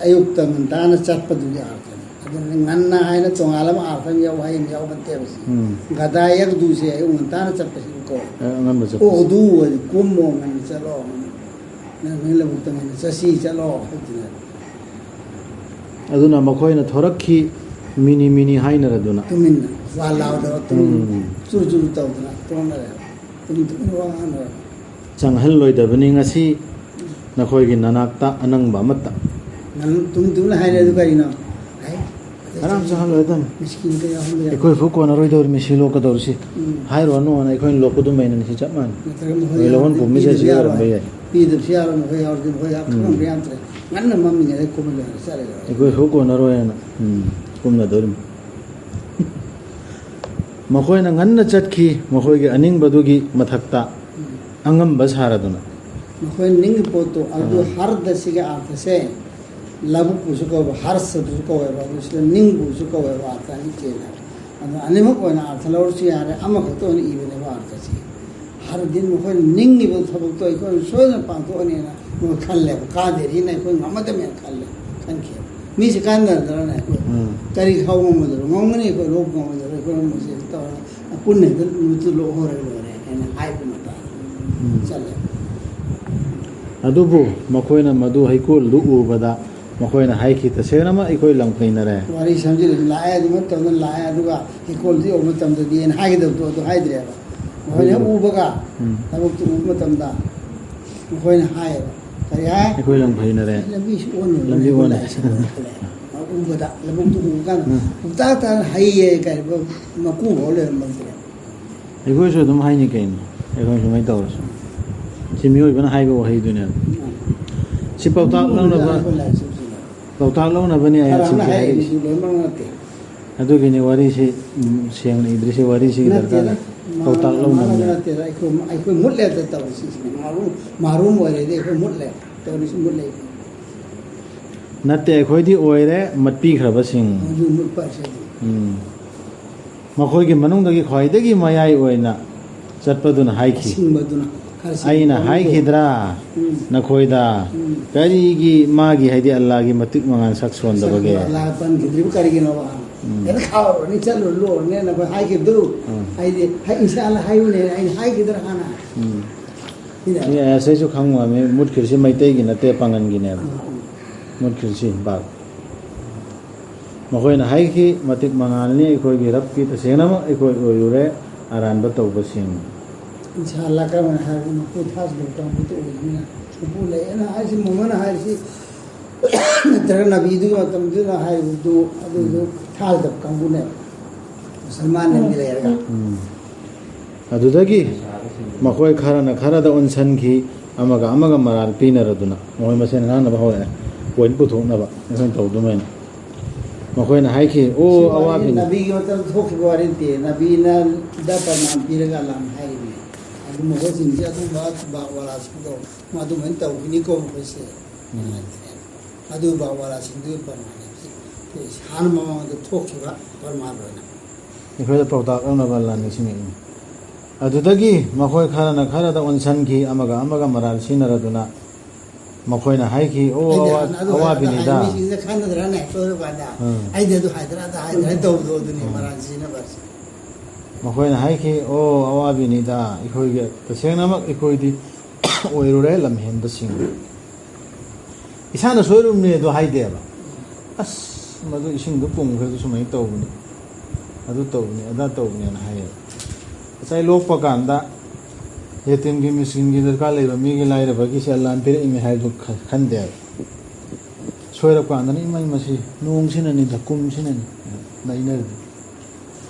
ꯑꯌꯨꯛꯇ ꯉꯟꯇꯥꯅ ꯆꯠꯄꯗꯨꯒꯤ ꯑꯥꯔꯊꯅꯤ꯫ ꯑꯗꯨꯅ ꯉꯟꯅ ꯍꯥꯏꯅ ꯇꯣꯉꯥꯟꯕ ꯑꯥꯔꯊ ꯑꯃ ꯌꯥꯎ-, ꯋꯥꯍꯩ ꯑꯃ ꯌꯥꯎꯕ ꯅꯠꯇꯦꯕ ꯁꯤ꯫ ꯎꯝ꯫ ꯒꯗꯥ ꯌꯛꯗꯨꯁꯦ ꯑꯌꯨꯛ ꯉꯟꯇꯥꯅ ꯆꯠꯄꯁꯤꯕꯨ ꯀꯧꯋꯦ꯫ ꯑ-, ꯑꯉꯟꯕ ꯆꯠꯄ꯫ ꯑꯣ, ꯑꯗꯨ ꯑꯣꯏꯔꯗꯤ ꯀꯨꯝꯃꯣ, ꯉꯟꯅ ꯆꯠꯂꯣ, ꯉꯟꯅ, ꯅꯪ ꯅꯣꯏ ꯂꯧꯕꯨꯛꯇ ꯉꯟꯅ ꯆꯠꯁꯤ, ꯆꯠꯂꯣ ꯍꯥꯏꯗꯅ꯫ ꯑꯗꯨꯅ ꯃꯈꯣꯏꯅ ꯊꯣꯔꯛꯈꯤ, ꯃꯤꯅꯤ ꯃꯤꯅꯤ ꯍꯥꯏꯅꯔꯗꯨꯅ꯫ ꯇꯨꯃꯤꯟꯅ, ꯋꯥ ꯂꯥꯎꯗꯕ, ꯇꯨꯃꯤꯟ ꯎꯝ꯫ ꯆꯨꯔꯨ ꯆꯨꯔꯨ ꯇꯧꯗꯅ ꯇꯣꯛꯅꯔꯦ꯫ ꯇꯨꯃꯤꯟ ꯇꯨꯃꯤꯟ ꯋꯥ ꯉꯥꯡꯅꯔꯦ꯫ ꯆꯪꯍꯜꯂꯣꯏꯗꯕꯅꯤ ꯉꯁꯤ ꯅꯈꯣꯏꯒꯤ ꯅꯅꯥꯛꯇ ꯑꯅꯪꯕ ꯑꯃꯠꯇ꯫ ꯅꯪ ꯇꯨꯝ ꯇꯨꯝꯅ ꯍꯥꯏꯔꯦ ꯑꯗꯨ ꯀꯔꯤꯅꯣ? ꯍꯥꯏ, ꯑꯇꯩ ꯀꯅꯥꯝ ꯆꯪꯍꯜꯂꯣꯏꯗꯕꯅꯤ꯫ ꯃꯤꯁꯀꯤꯟ ꯀꯌꯥ ꯍꯨꯝꯕ ꯌꯥꯎ-, ꯑꯩꯈꯣꯏ ꯐꯨ ꯀꯣꯟꯅꯔꯣꯏꯗꯧꯔꯤ ꯃꯤꯁꯤ ꯂꯣꯛꯀꯗꯧꯔꯤꯁꯤ꯫ ꯎꯝ꯫ ꯍꯥꯏꯔꯨꯔꯅꯨꯅ ꯑꯩꯈꯣꯏꯅ ꯂꯣꯛꯄꯗꯨꯃꯩꯅꯅꯤ ꯁꯤ ꯆꯞ ꯃꯥꯟꯅꯩ꯫ ꯅꯠꯇ꯭ꯔꯒ ꯃꯈꯣꯏ ꯃꯈꯣꯏ ꯂꯧꯍꯟ ꯌꯥꯎꯔꯗꯤ ꯄꯨꯝꯃꯤꯁꯦ ꯄꯤꯗꯕꯁꯨ ꯁꯤ ꯌꯥꯔꯣꯏ꯫ ꯑꯣꯏꯔꯝꯕ ꯌꯥꯏ꯫ ꯄꯤꯗꯕꯁꯨ ꯌꯥꯔꯣꯏ, ꯃꯈꯣꯏ ꯌꯥꯎꯔꯗꯤ ꯃꯈꯣꯏ ꯌꯥꯎ-, ꯎꯝ꯫ ꯈꯪꯉꯝꯕ ꯌꯥꯗ꯭ꯔꯦ꯫ ꯉꯟꯅ ꯃꯝꯃꯤꯉꯩꯗ ꯀꯨꯝꯃ ꯂꯣꯏꯔꯦ, ꯆꯠꯂꯦ ꯂꯣꯏꯔꯦ꯫ ꯑꯩꯈꯣꯏ ꯐꯨ ꯀꯣꯟꯅꯔꯣꯏꯅ꯫ ꯎꯝ꯫ ꯀꯨꯝꯅꯗꯧꯔꯤꯃꯤ꯫ ꯃꯈꯣꯏꯅ ꯉꯟꯅ ꯆꯠꯈꯤ, ꯃꯈꯣꯏꯒꯤ ꯑꯅꯤꯡꯕꯗꯨꯒꯤ ꯃꯊꯛꯇ ꯎꯝ꯫ ꯑꯉꯝꯕ ꯁꯥꯔꯗꯨꯅ꯫ ꯃꯈꯣꯏꯅ ꯅꯤꯡꯉꯤ ꯄꯣꯠꯇꯣ, ꯑꯗꯨ ꯑꯥ꯫ ꯍꯔꯗ ꯁꯤꯒꯤ ꯑꯥꯔꯊꯁꯦ, ꯂꯧꯕꯨꯛꯄꯨꯁꯨ ꯀꯧꯕ, ꯍꯔꯁꯕꯨꯁꯨ ꯀꯧꯋꯦꯕ, ꯑꯗꯨ ꯁꯤꯗ ꯅꯤꯡꯕꯨꯁꯨ ꯀꯧꯋꯦꯕ, ꯑꯥꯔꯊ ꯑꯅꯤ ꯆꯦꯜꯂꯦꯕ꯫ ꯑꯗꯨ ꯑꯅꯤꯃꯛ ꯑꯣꯏꯅ ꯑꯥꯔꯊ ꯂꯧꯔꯁꯨ ꯌꯥꯔꯦ, ꯑꯃꯈꯛꯇ ꯑꯣꯏꯅ ꯏꯕꯅꯦꯕ ꯑꯥꯔꯊꯁꯦ꯫ ꯍꯔꯗꯤ ꯃꯈꯣꯏꯅ ꯅꯤꯡꯉꯤꯕ ꯊꯕꯛꯇꯣ ꯑꯩꯈꯣꯏꯅ ꯁꯣꯏꯗꯅ ꯄꯥꯡꯊꯣꯛꯑꯅꯤꯅ ꯃꯣꯏ ꯈꯜꯂꯦꯕ, ꯀꯥꯗꯦꯔꯤꯅ ꯑꯩꯈꯣꯏ ꯉꯝꯃꯗꯕꯅꯦꯅ ꯈꯜꯂꯦ, ꯈꯟꯈꯤꯕ꯫ ꯃꯤꯁꯦ ꯀꯥꯟꯅꯗ꯭ꯔꯅꯦ ꯑꯩꯈꯣꯏ? ꯎꯝ꯫ ꯀꯔꯤ ꯈꯥꯎ ꯉꯝꯃꯣꯏꯗꯣꯏꯅꯣ? ꯉꯝꯒꯅꯤ, ꯑꯩꯈꯣꯏ ꯂꯣꯛ ꯉꯝꯃꯣꯏꯗꯣꯏꯅꯣ, ꯑꯩꯈꯣꯏ ꯉꯝꯃꯣꯏꯁꯦ ꯇꯧꯔꯒ ꯄꯨꯟꯅ ꯍꯦꯛꯇ ꯅꯨꯃꯤꯠꯇꯨ ꯂꯣꯛꯍꯧꯔꯒ ꯂꯣꯏꯔꯦ ꯍꯥꯏꯅ ꯍꯥꯏꯕ ꯃꯇꯥꯡ ꯎꯝ꯫ ꯆꯠꯂꯦ꯫ ꯑꯗꯨꯕꯨ ꯃꯈꯣꯏꯅ ꯃꯗꯨ ꯍꯩꯀꯣꯜꯗꯨ ꯎꯕꯗ ꯃꯈꯣꯏꯅ ꯍꯥꯏꯈꯤ, "ꯇꯁꯦꯡꯅꯃꯛ ꯑꯩꯈꯣꯏ ꯂꯪꯐꯩꯅꯔꯦ"꯫ ꯋꯥꯔꯤ ꯁꯝꯖꯤꯜꯂꯁꯤ, ꯂꯥꯛꯑꯦ, ꯑꯗꯨ ꯃꯇꯝꯗ ꯂꯥꯛꯑꯦ, ꯑꯗꯨꯒ ꯍꯩꯀꯣꯜꯗꯨ ꯌꯧꯕ ꯃꯇꯝꯗꯗꯤ ꯑꯩꯅ ꯍꯥꯏꯒꯗꯕꯗꯣ ꯑꯗꯨ ꯍꯥꯏꯗ꯭ꯔꯦꯕ꯫ ꯃꯈꯣꯏꯅ ꯍꯦꯛ ꯎꯝ꯫ ꯎꯕꯒ ꯎꯝ꯫ ꯊꯕꯛꯇꯨ ꯎꯕ ꯃꯇꯝꯗ ꯃꯈꯣꯏꯅ ꯍꯥꯏꯌꯦꯕ, ꯀꯔꯤ ꯍꯥꯏ? "ꯑꯩꯈꯣꯏ ꯂꯪꯐꯩꯅꯔꯦ꯫ ꯂꯝꯕꯤꯁꯤ ꯑꯣꯟꯅ ꯂꯝꯕꯤ ꯑꯣꯟꯅ ꯂꯥꯛꯑꯦ" ꯍꯥꯏꯕ꯫ ꯎꯕꯗ ꯂꯧꯕꯨꯛꯇꯨ ꯎꯕ ꯀꯥꯟꯗ ꯎꯝ꯫ ꯎꯇꯥ ꯇꯥꯅ ꯍꯩꯌꯦ ꯀꯥꯏꯅ ꯃꯀꯨ ꯐꯥꯎ ꯂꯩꯔꯝꯃꯛꯇ꯭ꯔꯦ꯫ ꯑꯩꯈꯣꯏꯁꯨ ꯑꯗꯨꯝ ꯍꯥꯏꯅꯤ ꯀꯩꯅꯣ, ꯑꯩꯈꯣꯏ ꯁꯨꯃꯥꯏꯅ ꯇꯧꯔꯁꯨ꯫ ꯁꯤ ꯃꯤꯑꯣꯏꯕꯅ ꯍꯥꯏꯕ ꯋꯥꯍꯩꯗꯨꯅꯦꯕ꯫ ꯁꯤ ꯄꯥꯎꯇꯥꯛ ꯂꯧꯅꯕ, ꯄꯥꯎꯇꯥꯛ ꯂꯧꯅꯕꯅꯦ ꯑꯩꯅ ꯈꯔ ꯑꯃꯅ ꯁꯤꯁꯦ ꯍꯥꯏꯔꯛꯏꯁꯦ꯫ ꯍꯥꯏꯔꯤꯁꯦ ꯂꯣꯏꯅꯃꯛ ꯅꯠꯇꯦ꯫ ꯑꯗꯨꯒꯤꯅꯤ ꯋꯥꯔꯤꯁꯤ, ꯎꯝ, ꯁꯦꯡꯅ ꯏꯗ꯭ꯔꯤꯁꯦ, ꯋꯥꯔꯤꯁꯤꯒꯤ ꯅꯠꯇꯦꯗ꯫ ꯗꯔꯀꯥꯔ ꯄꯥꯎꯇꯥꯛ ꯃꯥ-, ꯂꯧꯅꯕꯅꯦ꯫ ꯃꯥꯅ ꯅꯠꯇꯦꯗ꯫ ꯑꯩꯈꯣꯏ, ꯑꯩꯈꯣꯏ ꯃꯨꯠꯂꯦꯗ ꯇꯧꯔꯤꯁꯤꯡꯁꯤꯅꯦ꯫ ꯃꯥꯔꯨꯝ, ꯃꯥꯔꯨꯝ ꯑꯣꯏꯔꯦꯗꯤ ꯑꯩꯈꯣꯏ ꯃꯨꯠꯂꯦ꯫ ꯇꯧꯔꯤꯁꯤ ꯃꯨꯠꯂꯦ꯫ ꯅꯠꯇꯦ, ꯑꯩꯈꯣꯏꯗꯤ ꯑꯣꯏꯔꯦ ꯃꯠꯄꯤꯈ꯭ꯔꯕꯁꯤꯡ꯫ ꯑꯗꯨ ꯃꯨꯠꯄ ꯍꯥꯏꯁꯦ꯫ ꯎꯝ꯫ ꯃꯈꯣꯏꯒꯤ ꯃꯅꯨꯡꯗꯒꯤ ꯈ꯭ꯋꯥꯏꯗꯒꯤ ꯃꯌꯥꯏ ꯑꯣꯏꯅ ꯆꯠꯄꯗꯨꯅ ꯍꯥꯏꯈꯤ, ꯑꯁꯤꯡꯕꯗꯨꯅ ꯈꯔ ꯁꯤꯡꯕ "ꯑꯩꯅ ꯑꯃ ꯍꯥꯏꯈꯤꯗ꯭ꯔꯥ ꯎꯝ꯫ ꯅꯈꯣꯏꯗ? ꯎꯝ꯫ ꯀꯔꯤꯒꯤ ꯃꯥꯒꯤ, ꯍꯥꯏꯗꯤ ꯑꯜꯂꯥꯒꯤ ꯃꯇꯤꯛ ꯃꯉꯥꯜ ꯁꯛ ꯁꯣꯟꯗꯕꯒꯦ?" ꯑꯜꯂꯥ ꯄꯟꯈꯤꯗ꯭ꯔꯤꯕ ꯀꯔꯤꯒꯤꯅꯣꯕ? ꯎꯝ꯫ ꯍꯦꯛꯇ ꯈꯥꯎꯔꯅꯤ, ꯆꯠꯂꯨꯔ ꯂꯣꯏꯔꯅꯦꯅ ꯑꯩꯈꯣꯏ ꯍꯥꯏꯈꯤꯕꯗꯨ꯫ ꯎꯝ꯫ ꯑꯩꯗꯤ, "ꯍꯩ, ꯏꯟꯁꯥ ꯑꯜꯂꯥ ꯍꯥꯏꯕꯅꯦ, ꯑꯩꯅ ꯍꯥꯏꯈꯤꯗ꯭ꯔꯥ ꯍꯥꯟꯅ?" ꯎꯝ꯫ ꯁꯤꯅꯦ꯫ ꯃꯤ ꯑꯁꯤꯁꯨ ꯈꯪꯉꯣꯏ, ꯃꯤ ꯃꯨꯠꯈ꯭ꯔꯤꯁꯤ ꯃꯩꯇꯩꯒꯤ ꯅꯠꯇꯦ, ꯄꯥꯉꯟꯒꯤꯅꯦꯕ꯫ ꯎꯝ, ꯎꯝ꯫ ꯃꯨꯠꯈ꯭ꯔꯤꯁꯤ ꯕꯥꯛ꯫ ꯃꯈꯣꯏꯅ ꯍꯥꯏꯈꯤ, "ꯃꯇꯤꯛ ꯃꯉꯥꯜꯅꯤ ꯑꯩꯈꯣꯏꯒꯤ ꯔꯕꯀꯤ, ꯇꯁꯦꯡꯅꯃꯛ ꯑꯩꯈꯣꯏ ꯑꯣꯏꯔꯨꯔꯦ ꯑꯔꯥꯟꯕ ꯇꯧꯕꯁꯤꯡ"꯫ ꯏꯟꯁꯥ ꯑꯜꯂꯥ ꯀꯔꯝꯍꯥꯏꯅ ꯍꯥꯏꯕꯅꯣ? ꯑꯩꯈꯣꯏ ꯊꯥꯖꯕ ꯀꯥꯡꯕꯨꯗ ꯑꯣꯏꯕꯅꯤꯅ꯫ ꯎꯄꯨ ꯂꯩꯌꯦꯅ ꯍꯥꯏꯁꯤ, ꯃꯣꯃꯟꯅ ꯍꯥꯏꯔꯤꯁꯤ, ꯅꯠꯇ꯭ꯔꯒ ꯅꯕꯤꯗꯨꯒꯤ ꯃꯇꯝꯗꯨꯗ ꯍꯥꯏꯔꯤꯕꯗꯨ ꯑꯗꯨꯗꯨ ꯊꯥꯖꯗꯕ ꯀꯥꯡꯕꯨꯅꯦꯕ, ꯃꯨꯁꯜꯃꯥꯟ ꯑꯃꯗꯤ ꯂꯩꯔꯒ꯫ ꯎꯝ꯫ ꯑꯗꯨꯗꯒꯤ ꯃꯈꯣꯏ ꯈꯔꯅ ꯈꯔꯗ ꯑꯣꯟꯁꯟꯈꯤ, ꯑꯃꯒ ꯑꯃꯒ ꯃꯔꯥꯜ ꯄꯤꯅꯔꯗꯨꯅ ꯃꯈꯣꯏ ꯃꯁꯦꯟ ꯉꯥꯡꯅꯕ ꯍꯧꯔꯛꯑꯦ, ꯄꯣꯏꯟꯠ ꯄꯨꯊꯣꯛꯅꯕ ꯑꯩꯈꯣꯏꯅ ꯇꯧꯗꯨꯃꯥꯏꯅ꯫ ꯃꯈꯣꯏꯅ ꯍꯥꯏꯈꯤ, "ꯑꯣ, ꯑꯋꯥꯕꯤꯅꯤ"꯫ ꯅꯕꯤꯒꯤ ꯃꯇꯝꯗ ꯊꯣꯛꯈꯤꯕ ꯋꯥꯔꯤ ꯅꯠꯇꯦ, ꯅꯕꯤꯅ ꯗ ꯄ꯭ꯔꯃꯥꯟ ꯄꯤꯔꯒ ꯑꯂꯥꯟ ꯍꯥꯏꯔꯤꯕꯅꯤ꯫ ꯑꯗꯨ ꯃꯈꯣꯏꯁꯤꯡꯁꯦ ꯑꯗꯨꯝꯕ ꯕꯥꯛ ꯋꯥꯂꯥꯁꯤꯡꯗꯣ ꯑꯗꯨꯃꯥꯏꯅ ꯇꯧꯈꯤꯅꯤꯀꯣ ꯃꯈꯣꯏꯁꯦ꯫ ꯎꯝ꯫ ꯑꯗꯨ ꯕꯥꯛ ꯋꯥꯂꯥꯁꯤꯡꯗꯨꯒꯤ ꯄ꯭ꯔꯃꯥꯟ ꯍꯥꯏꯕꯁꯤ ꯍꯥꯟꯅ ꯃꯃꯥꯡꯗ ꯊꯣꯛꯈꯤꯕ ꯄ꯭ꯔꯃꯥꯟ ꯑꯣꯏꯅ꯫ ꯑꯩꯈꯣꯏꯗ ꯄꯥꯎꯇꯥꯛ ꯂꯧꯅꯕ ꯑꯂꯥꯟ ꯅꯤꯡꯁꯤꯡꯉꯛꯏ꯫ ꯑꯗꯨꯗꯒꯤ ꯃꯈꯣꯏ ꯈꯔꯅ ꯈꯔꯗ ꯑꯣꯟꯁꯟꯈꯤ, ꯑꯃꯒ ꯑꯃꯒ ꯃꯔꯥꯜ ꯁꯤꯟꯅꯔꯗꯨꯅ ꯃꯈꯣꯏꯅ ꯍꯥꯏꯈꯤ, "ꯑꯣ, ꯑꯩꯗꯤ ꯑꯋꯥ-, ꯍꯥꯟꯅ ꯑꯗꯨ ꯍꯥꯏ-, ꯑꯗꯨ ꯑꯋꯥꯕꯤꯅꯤꯗ"꯫ ꯍꯥꯏ-, ꯃꯤꯁꯤꯡꯁꯦ ꯈꯟꯅꯗ꯭ꯔꯥꯅꯦ? ꯁꯣꯏꯔꯀꯥꯟꯗ ꯎꯝ꯫ ꯑꯩꯗꯤ ꯑꯗꯨ ꯍꯥꯏꯗ꯭ꯔꯥ, ꯑꯗ ꯍꯥꯏꯗ꯭ꯔꯥ ꯍꯥꯏ ꯇꯧꯕꯗꯣ ꯑꯗꯨꯅꯤ ꯎꯝ꯫ ꯃꯔꯥꯜ ꯁꯤꯅꯕꯁꯦ꯫ ꯃꯈꯣꯏꯅ ꯍꯥꯏꯈꯤ, "ꯑꯣ, ꯑꯋꯥꯕꯤꯅꯤꯗ, ꯑꯩꯈꯣꯏꯒꯤ ꯇꯁꯦꯡꯅꯃꯛ ꯑꯩꯈꯣꯏꯗꯤ ꯑꯣꯏꯔꯨꯔꯦ ꯂꯝꯍꯦꯟꯕꯁꯤꯡ"꯫ ꯏꯁꯥꯅ ꯁꯣꯏꯔꯨꯕꯅꯦ ꯑꯗꯣ ꯍꯥꯏꯗꯦꯕ꯫ "ꯑꯁ, ꯃꯗꯨ ꯏꯁꯤꯡꯗꯣ ꯄꯨꯝꯈ꯭ꯔꯗꯤ ꯁꯨꯃꯥꯏꯅ ꯇꯧꯕꯅꯤ, ꯑꯗꯨ ꯇꯧꯕꯅꯤ, ꯑꯗꯥ ꯇꯧꯕꯅꯦꯅ" ꯍꯥꯏꯌꯦꯕ꯫ ꯉꯁꯥꯏ ꯂꯣꯛꯄ ꯀꯥꯟꯗ ꯌꯦꯇꯤꯝꯒꯤ, ꯃꯤꯁꯀꯤꯟꯒꯤ, ꯗꯔꯀꯥꯔ ꯂꯩꯕ ꯃꯤꯒꯤ, ꯂꯥꯏꯔꯕꯒꯤ ꯁꯦꯜ ꯂꯥꯟ ꯄꯤꯔꯛꯏꯅꯦ ꯍꯥꯏꯕꯗꯨ ꯈ-, ꯈꯟꯗꯦꯕ꯫ ꯁꯣꯏꯔꯛꯄ ꯀꯥꯟꯗꯅ "ꯏꯃꯥꯏ, ꯃꯁꯤ ꯅꯣꯡꯁꯤꯅꯅꯤꯗ, ꯀꯨꯝꯁꯤꯅꯅꯤ" ꯂꯩꯅꯔꯤꯗꯨ꯫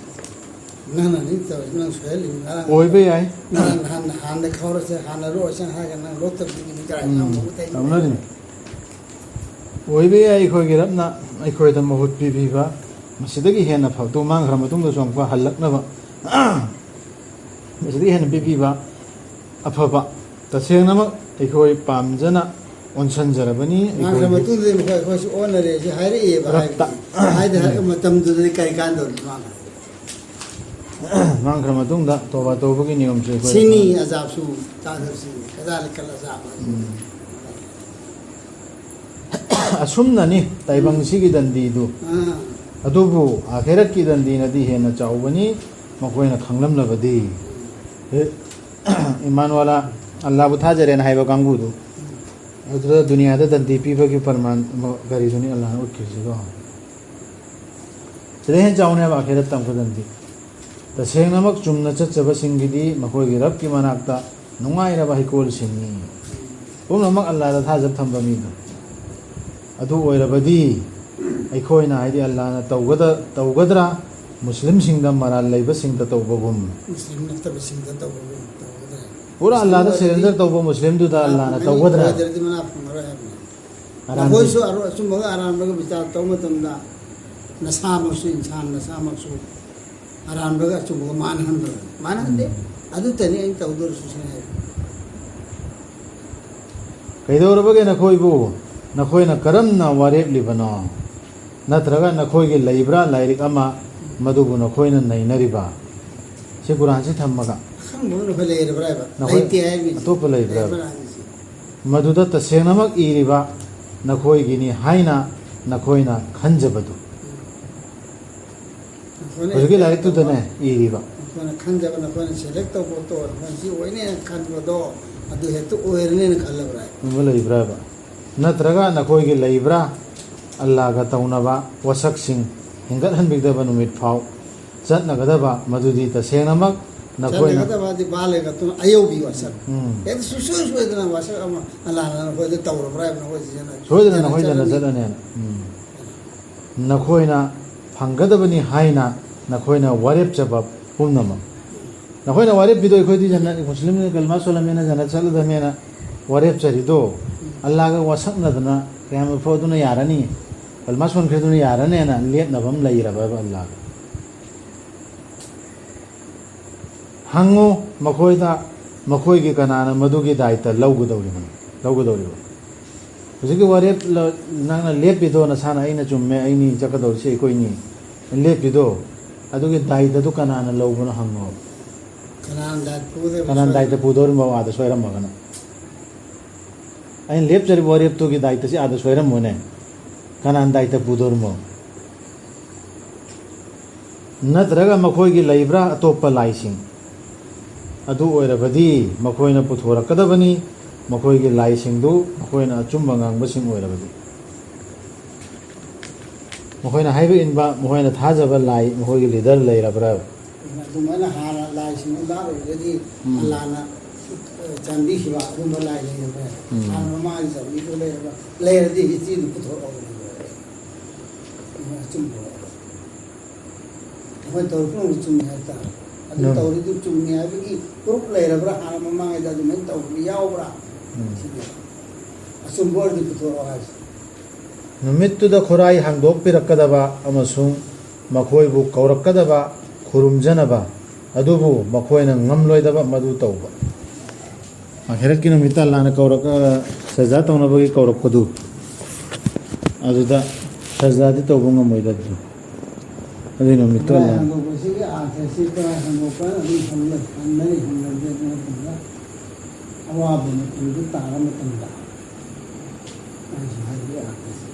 ꯅꯪꯅ ꯅꯤꯡ ꯇꯧꯔꯤꯁꯤ ꯅꯪ ꯁꯣꯏꯍꯜꯂꯤꯅꯤ꯫ ꯉꯔꯥꯡ ꯑꯣꯏꯕ ꯌꯥꯏ꯫ ꯉꯔꯥꯡ ꯅꯍꯥꯟ, ꯅꯍꯥꯟꯗ ꯈꯥꯎꯔꯁꯦ, ꯍꯥꯟꯅ ꯂꯣꯛꯑꯁꯦ ꯍꯥꯏꯔꯒ ꯅꯪ ꯂꯣꯛꯇꯕꯗꯨꯒꯤꯅꯤ ꯀꯥꯏꯅ ꯎꯝ, ꯅꯪ ꯑꯃꯨꯛ ꯇꯧꯏꯅꯤ꯫ ꯇꯧꯅꯔꯤꯅꯤ꯫ ꯑꯣꯏꯕ ꯌꯥꯏ ꯑꯩꯈꯣꯏꯒꯤ ꯔꯕꯅ ꯑꯩꯈꯣꯏꯗ ꯃꯍꯨꯠ ꯄꯤꯕꯤꯕ, ꯃꯁꯤꯗꯒꯤ ꯍꯦꯟꯅ ꯐꯕꯗꯨ ꯃꯥꯡꯈ꯭ꯔ ꯃꯇꯨꯡꯗꯁꯨ ꯑꯃꯨꯛꯀ ꯍꯜꯂꯛꯅꯕ, ꯃꯁꯤꯗꯒꯤ ꯍꯦꯟꯅ ꯄꯤꯕꯤꯕ ꯑꯐꯕ꯫ ꯇꯁꯦꯡꯅꯃꯛ ꯑꯩꯈꯣꯏ ꯄꯥꯝꯖꯅ ꯑꯣꯟꯁꯤꯟꯖꯔꯕꯅꯤ꯫ ꯃꯥꯡꯈ꯭ꯔ ꯑꯩꯈꯣꯏꯒꯤ ꯃꯇꯨꯡꯗꯗꯤ ꯃꯈꯣꯏ, ꯑꯩꯈꯣꯏꯁꯨ ꯑꯣꯟꯅꯔꯦ ꯁꯤ ꯍꯥꯏꯔꯛꯑꯦꯕ꯫ ꯔꯕꯇ꯫ ꯍꯥꯏꯕꯗꯤ ꯍꯥꯏꯗꯤ ꯍꯥꯏꯔꯛꯄ ꯃꯇꯝꯗꯨꯗꯗꯤ ꯀꯔꯤ ꯀꯥꯟꯗꯧꯔꯤ ꯃꯥꯡꯈ꯭ꯔꯦ꯫ ꯃꯥꯡꯈ꯭ꯔ ꯃꯇꯨꯡꯗ ꯇꯣꯕꯥ ꯇꯧꯕꯒꯤ ꯅꯤꯌꯣꯝꯁꯦ ꯑꯩꯈꯣꯏ ꯁꯤꯅꯤ ꯑꯖꯥꯕꯁꯨ ꯇꯥꯗꯕꯁꯤ ꯀꯗꯥꯂꯤꯀꯜ ꯑꯖꯥꯕ ꯍꯥꯏꯁꯤ꯫ ꯎꯝ꯫ ꯑꯁꯨꯝꯅꯅꯤ ꯇꯥꯏꯕꯪꯁꯤꯒꯤ ꯗꯟꯗꯤꯗꯨ꯫ ꯑꯥ꯫ ꯑꯗꯨꯕꯨ ꯑꯥꯈꯤꯔꯠꯀꯤ ꯗꯟꯗꯤꯅꯗꯤ ꯍꯦꯟꯅ ꯆꯥꯎꯕꯅꯤ, ꯃꯈꯣꯏꯅ ꯈꯪꯂꯝꯂꯕꯗꯤ꯫ ꯍꯦ, ꯏꯃꯥꯟꯋꯥꯂꯥ, ꯑꯜꯂꯥꯕꯨ ꯊꯥꯖꯔꯦꯅ ꯍꯥꯏꯕ ꯀꯥꯡꯕꯨꯗꯨ꯫ ꯑꯗꯨꯗ ꯗꯨꯅꯤꯌꯥꯗ ꯗꯟꯗꯤ ꯄꯤꯕꯒꯤ ꯄ꯭ꯔꯃꯥꯟ ꯀꯔꯤꯗꯨꯅꯤ ꯑꯜꯂꯥꯍꯅ ꯎꯠꯈꯤꯕꯁꯤꯀꯣ? ꯁꯤꯗꯩ ꯍꯦꯟꯅ ꯆꯥꯎꯅꯦꯕ ꯑꯥꯈꯤꯔꯠ ꯇꯝꯕ ꯗꯟꯗꯤ꯫ ꯇꯁꯦꯡꯅꯃꯛ ꯆꯨꯝꯅ ꯆꯠꯆꯕꯁꯤꯡꯒꯤꯗꯤ ꯃꯈꯣꯏꯒꯤ ꯔꯕꯀꯤ ꯃꯅꯥꯛꯇ ꯅꯨꯡꯉꯥꯏꯔꯕ ꯍꯩꯀꯣꯜꯁꯤꯡꯅꯤ꯫ ꯄꯨꯝꯅꯃꯛ ꯑꯜꯂꯥꯗ ꯊꯥꯖꯕ ꯊꯝꯕ ꯃꯤꯗꯨ꯫ ꯑꯗꯨ ꯑꯣꯏꯔꯕꯗꯤ ꯑꯩꯈꯣꯏꯅ, ꯍꯥꯏꯗꯤ ꯑꯜꯂꯥꯅ ꯇꯧꯒꯗ-, ꯇꯧꯒꯗ꯭ꯔꯥ, ꯃꯨꯁꯂꯤꯝꯁꯤꯡꯗ, ꯃꯔꯥꯜ ꯂꯩꯕꯁꯤꯡꯗ ꯇꯧꯕꯒꯨꯝ? ꯃꯨꯁꯂꯤꯝ ꯅꯠꯇꯕꯁꯤꯡꯗ ꯇꯧꯕꯒꯨꯝ ꯇꯧꯒꯗ꯭ꯔꯥ? ꯄꯨꯔꯥ ꯑꯜꯂꯥꯗ ꯃꯨꯁꯂꯤꯝ ꯑꯣꯏꯔꯗꯤ ꯁꯔꯦꯟꯗꯔ ꯇꯧꯕ ꯃꯨꯁꯂꯤꯝꯗꯨꯗ ꯑꯜꯂꯥꯅ ꯃꯨꯁꯂꯤꯝ ꯇꯧꯒꯗ꯭ꯔꯥ? ꯑꯣꯏꯗ꯭ꯔꯗꯤ ꯃꯅꯥ ꯐꯪꯉꯔꯣꯏ ꯍꯥꯏꯕꯅꯤ꯫ ꯑꯔꯥꯟꯕ ꯅꯈꯣꯏꯁꯨ ꯑꯔꯣ-, ꯑꯆꯨꯝꯕꯒ ꯑꯔꯥꯟꯕꯒ ꯕꯤꯆꯥꯔ ꯇꯧꯕ ꯃꯇꯝꯗ ꯅꯁꯥꯃꯛꯁꯨ, ꯏꯟꯁꯥꯟ ꯅꯁꯥꯃꯛꯁꯨ ꯑꯔꯥꯟꯕꯒ ꯑꯆꯨꯝꯕꯒ ꯃꯥꯟꯅꯍꯟꯕ, ꯃꯥꯟꯅꯍꯟꯗꯦ꯫ ꯎꯝ꯫ ꯑꯗꯨꯇꯅꯤ ꯑꯩꯅ ꯇꯧꯗꯣꯔꯤꯁꯤ ꯁꯤꯅꯤ ꯍꯥꯏꯕ꯫ ꯀꯩꯗꯧꯔꯕꯒꯦ ꯅꯈꯣꯏꯕꯨ? ꯅꯈꯣꯏꯅ ꯀꯔꯝꯅ ꯋꯥꯔꯦꯞꯂꯤꯕꯅꯣ? ꯅꯠꯇ꯭ꯔꯒ ꯅꯈꯣꯏꯒꯤ ꯂꯩꯕ꯭ꯔꯥ ꯂꯥꯏꯔꯤꯛ ꯑꯃ, ꯃꯗꯨꯕꯨ ꯅꯈꯣꯏꯅ ꯅꯩꯅꯔꯤꯕ? ꯁꯤ ꯀꯨꯔꯥꯟꯁꯤ ꯊꯝꯃꯒ꯫ ꯑꯈꯪꯕ ꯑꯃ ꯅꯈꯣꯏ ꯂꯩꯔꯕ꯭ꯔꯥ ꯍꯥꯏꯕ? ꯅꯈꯣꯏ ꯂꯩꯇꯦ ꯍꯥꯏꯔꯤꯁꯤ꯫ ꯑꯇꯣꯞꯄ ꯂꯩꯕ꯭ꯔꯥ? ꯂꯩꯕ꯭ꯔꯥ ꯍꯥꯏꯔꯤꯁꯤ? ꯃꯗꯨꯗ ꯇꯁꯦꯡꯅꯃꯛ ꯏꯔꯤꯕ ꯅꯈꯣꯏꯒꯤꯅꯤ ꯍꯥꯏꯅ ꯅꯈꯣꯏꯅ ꯈꯟꯖꯕꯗꯨ꯫ ꯎꯝ꯫ ꯅꯈꯣꯏꯅ ꯍꯧꯖꯤꯛꯀꯤ ꯍꯦꯛ ꯂꯥꯏꯔꯤꯛꯇꯨꯗꯅꯦ ꯇꯧꯕ, ꯏꯔꯤꯕ꯫ ꯅꯈꯣꯏꯅ ꯈꯟꯖꯕ, ꯅꯈꯣꯏꯅ ꯁꯦꯂꯦꯛ ꯇꯧꯕ ꯄꯣꯠꯇꯣ, ꯅꯈꯣꯏꯅ ꯁꯤ ꯑꯣꯏꯅꯦꯅ ꯈꯟꯕꯗꯣ, ꯑꯗꯨ ꯍꯦꯛꯇ ꯑꯣꯏꯔꯅꯦꯅ ꯈꯜꯂꯕ꯭ꯔꯥ? ꯑꯗꯨꯝꯕ ꯂꯩꯕ꯭ꯔꯥꯕ? ꯅꯠꯇ꯭ꯔꯒ ꯅꯈꯣꯏꯒꯤ ꯂꯩꯕ꯭ꯔꯥ ꯑꯜꯂꯥꯒ ꯇꯧꯅꯕ ꯋꯥꯁꯛꯁꯤꯡ ꯍꯦꯟꯒꯠꯍꯟꯕꯤꯒꯗꯕ ꯅꯨꯃꯤꯠ ꯐꯥꯎ ꯆꯠꯅꯒꯗꯕ, ꯃꯗꯨꯗꯤ ꯇꯁꯦꯡꯅꯃꯛ ꯅꯈꯣꯏꯅ ꯆꯠꯅꯒꯗꯕ ꯍꯥꯏꯗꯤ ꯕꯥꯂꯦꯒ ꯇꯨꯅ ꯑꯌꯧꯕꯤ ꯋꯥꯁꯛ꯫ ꯎꯝ꯫ ꯍꯦꯛꯇ ꯁꯨꯡꯁꯣꯏ ꯁꯣꯏꯗꯅ ꯋꯥꯁꯛ ꯑꯃ ꯑꯜꯂꯥꯅ ꯅꯈꯣꯏꯗ ꯇꯧꯔꯕ꯭ꯔꯥ ꯍꯥꯏꯕ ꯅꯈꯣꯏ ꯁꯤꯖꯤꯟꯅ-, ꯁꯣꯏꯗꯅ ꯁꯤꯖꯤꯟꯅ ꯅꯈꯣꯏꯗꯅ ꯆꯠꯂꯅꯤ꯫ ꯆꯠꯂꯅꯦꯅ꯫ ꯎꯝ꯫ ꯅꯈꯣꯏꯅ ꯐꯪꯒꯗꯕꯅꯤ ꯍꯥꯏꯅ ꯅꯈꯣꯏꯅ ꯋꯥꯔꯦꯞꯆꯕ ꯄꯨꯝꯅꯃꯛ꯫ ꯅꯈꯣꯏꯅ ꯋꯥꯔꯦꯞꯄꯤꯗꯣ ꯑꯩꯈꯣꯏꯗꯤ ꯖꯟꯅꯠ, ꯃꯨꯁꯂꯤꯝꯅ ꯀꯂꯃꯥ ꯁꯣꯜꯂꯝꯃꯦꯅ ꯖꯟꯅꯠ ꯆꯠꯂꯗꯕꯅꯦꯅ ꯋꯥꯔꯦꯞꯆꯔꯤꯗꯣ, ꯎꯝ꯫ ꯑꯜꯂꯥꯒ ꯋꯥꯁꯛꯅꯗꯅ ꯀꯌꯥꯃꯠ ꯐꯥꯎ ꯑꯗꯨꯅ ꯌꯥꯔꯅꯤ, ꯀꯂꯃꯥ ꯁꯣꯟꯈ꯭ꯔꯦ ꯑꯗꯨꯅ ꯌꯥꯔꯅꯦꯅ ꯂꯦꯞꯅꯕ ꯑꯃ ꯂꯩꯔꯕꯕ ꯑꯜꯂꯥꯒ? ꯍꯪꯉꯨ ꯃꯈꯣꯏꯗ, ꯃꯈꯣꯏꯒꯤ ꯀꯅꯥꯅ ꯃꯗꯨꯒꯤ ꯗꯥꯏꯇ ꯂꯧꯒꯗꯧꯔꯤꯕꯅꯣ, ꯂꯧꯒꯗꯧꯔꯤꯕ? ꯍꯧꯖꯤꯛꯀꯤ ꯋꯥꯔꯦꯞ ꯂ-, ꯅꯪꯅ ꯂꯦꯞꯄꯤꯗꯣ, ꯅꯁꯥꯅ "ꯑꯩꯅ ꯆꯨꯝꯃꯦ, ꯑꯩꯅꯤ ꯆꯠꯀꯗꯧꯔꯤꯁꯦ ꯑꯩꯈꯣꯏꯅꯤ" ꯂꯦꯞꯄꯤꯗꯣ, ꯑꯗꯨꯒꯤ ꯗꯥꯏꯇꯗꯨ ꯀꯅꯥꯅ ꯂꯧꯕꯅꯣ ꯍꯪꯉꯣ꯫ ꯀꯅꯥꯅ ꯗꯥꯏꯇ ꯄꯨꯒꯗꯧꯔꯤꯕ? ꯀꯅꯥꯅ ꯁꯣꯏꯗꯅ? ꯗꯥꯏꯇ ꯄꯨꯗꯧꯔꯤꯕꯅꯣ ꯑꯥꯗ ꯁꯣꯏꯔꯝꯃꯒꯅ? ꯑꯩꯅ ꯂꯦꯞꯆꯔꯤꯕ ꯋꯥꯔꯦꯞꯇꯨꯒꯤ ꯗꯥꯏꯇꯁꯤ ꯑꯥꯗ ꯁꯣꯏꯔꯝꯃꯣꯅꯦ꯫ ꯀꯅꯥꯅ ꯗꯥꯏꯇ ꯄꯨꯗꯧꯔꯤꯃꯣ? ꯅꯠꯇ꯭ꯔꯒ ꯃꯈꯣꯏꯒꯤ ꯂꯩꯕ꯭ꯔꯥ ꯑꯇꯣꯞꯄ ꯂꯥꯏꯁꯤꯡ? ꯑꯗꯨ ꯑꯣꯏꯔꯕꯗꯤ ꯃꯈꯣꯏꯅ ꯄꯨꯊꯣꯔꯛꯀꯗꯕꯅꯤ, ꯃꯈꯣꯏꯒꯤ ꯂꯥꯏꯁꯤꯡꯗꯨ ꯃꯈꯣꯏꯅ ꯑꯆꯨꯝꯕ ꯉꯥꯡꯕꯁꯤꯡ ꯑꯣꯏꯔꯕꯗꯤ꯫ ꯃꯈꯣꯏꯅ ꯍꯥꯏꯕ ꯏꯟꯕ, ꯃꯈꯣꯏꯅ ꯊꯥꯖꯕ ꯂꯥꯏ, ꯃꯈꯣꯏꯒꯤ ꯂꯤꯗꯔ ꯂꯩꯔꯕ꯭ꯔꯥ? ꯑꯗꯨꯃꯥꯏꯅ ꯍꯥꯟꯅ ꯂꯥꯏꯁꯤꯡ ꯂꯥꯠꯂꯨꯕꯗꯒꯤ ꯎꯝ꯫ ꯑꯜꯂꯥꯅ ꯆꯥꯟꯕꯤꯈꯤꯕ ꯑꯗꯨꯝꯕ ꯂꯥꯏ ꯂꯩꯔꯝꯕ ꯌꯥꯏ꯫ ꯎꯝ꯫ ꯍꯥꯟꯅ ꯃꯃꯥꯡꯒꯤ ꯆꯥꯟꯕꯤꯗꯨ ꯂꯩꯔꯕ, ꯂꯩꯔꯗꯤ historyꯗꯨ ꯄꯨꯊꯣꯔꯛꯑꯣ꯫ ꯑꯆꯨꯝꯕ꯫ ꯑꯩꯈꯣꯏ ꯇꯧꯔꯤꯕ ꯄꯨꯝꯅꯃꯛ ꯆꯨꯝꯃꯤ ꯍꯥꯏꯕ ꯇꯥꯔꯦ꯫ ꯑꯗꯨ ꯎꯝ꯫ ꯇꯧꯔꯤꯗꯨ ꯆꯨꯝꯃꯤ ꯍꯥꯏꯕꯒꯤ proof ꯂꯩꯔꯕ꯭ꯔꯥ? ꯍꯥꯟꯅ ꯃꯃꯥꯡꯉꯩꯗ ꯑꯗꯨꯃꯥꯏꯅ ꯇꯧꯕ ꯌꯥꯎꯕ꯭ꯔꯥ? ꯎꯝ꯫ ꯁꯤꯅꯤ꯫ ꯑꯆꯨꯝꯕ ꯑꯣꯏꯔꯗꯤ ꯄꯨꯊꯣꯔꯛꯑꯣ ꯍꯥꯏꯁꯦ꯫ ꯅꯨꯃꯤꯠꯇꯨꯗ ꯈꯨꯔꯥꯏ ꯍꯥꯡꯗꯣꯛꯄꯤꯔꯛꯀꯗꯕ ꯑꯃꯁꯨꯡ ꯃꯈꯣꯏꯕꯨ ꯀꯧꯔꯛꯀꯗꯕ ꯈꯨꯔꯨꯝꯖꯅꯕ, ꯑꯗꯨꯕꯨ ꯃꯈꯣꯏꯅ ꯉꯝꯂꯣꯏꯗꯕ ꯃꯗꯨ ꯇꯧꯕ꯫ ꯑꯥꯈꯤꯔꯠꯀꯤ ꯅꯨꯃꯤꯠꯇ ꯑꯜꯂꯥꯅ ꯀꯧꯔꯛ-, ꯑ, ꯁꯖꯗꯥ ꯇꯧꯅꯕꯒꯤ ꯀꯧꯔꯛꯄꯗꯨ, ꯑꯗꯨꯗ ꯁꯖꯗꯥꯗꯤ ꯇꯧꯕ ꯉꯝꯃꯣꯏꯗꯕꯗꯨ꯫ ꯑꯗꯨꯒꯤ ꯅꯨꯃꯤꯠꯇꯨ ꯈꯨꯔꯥꯏ ꯑꯜꯂꯥꯅ ꯍꯥꯡꯗꯣꯛꯄꯁꯤꯒꯤ ꯑꯥꯔꯊꯁꯤ ꯈꯨꯔꯥꯏ ꯍꯥꯡꯗꯣꯛꯄ ꯑꯗꯨꯝ ꯍꯪꯅꯩ, ꯍꯪꯅꯔꯤ, ꯍꯪꯅꯔꯤ, ꯑꯗꯨ ꯃꯇꯝꯗ ꯑꯋꯥꯕ ꯃꯇꯝꯗꯨ ꯇꯥꯔ ꯃꯇꯝꯗ ꯃꯥꯒꯤ ꯍꯥꯏꯔꯤꯕ ꯑꯥꯔꯊꯁꯤ꯫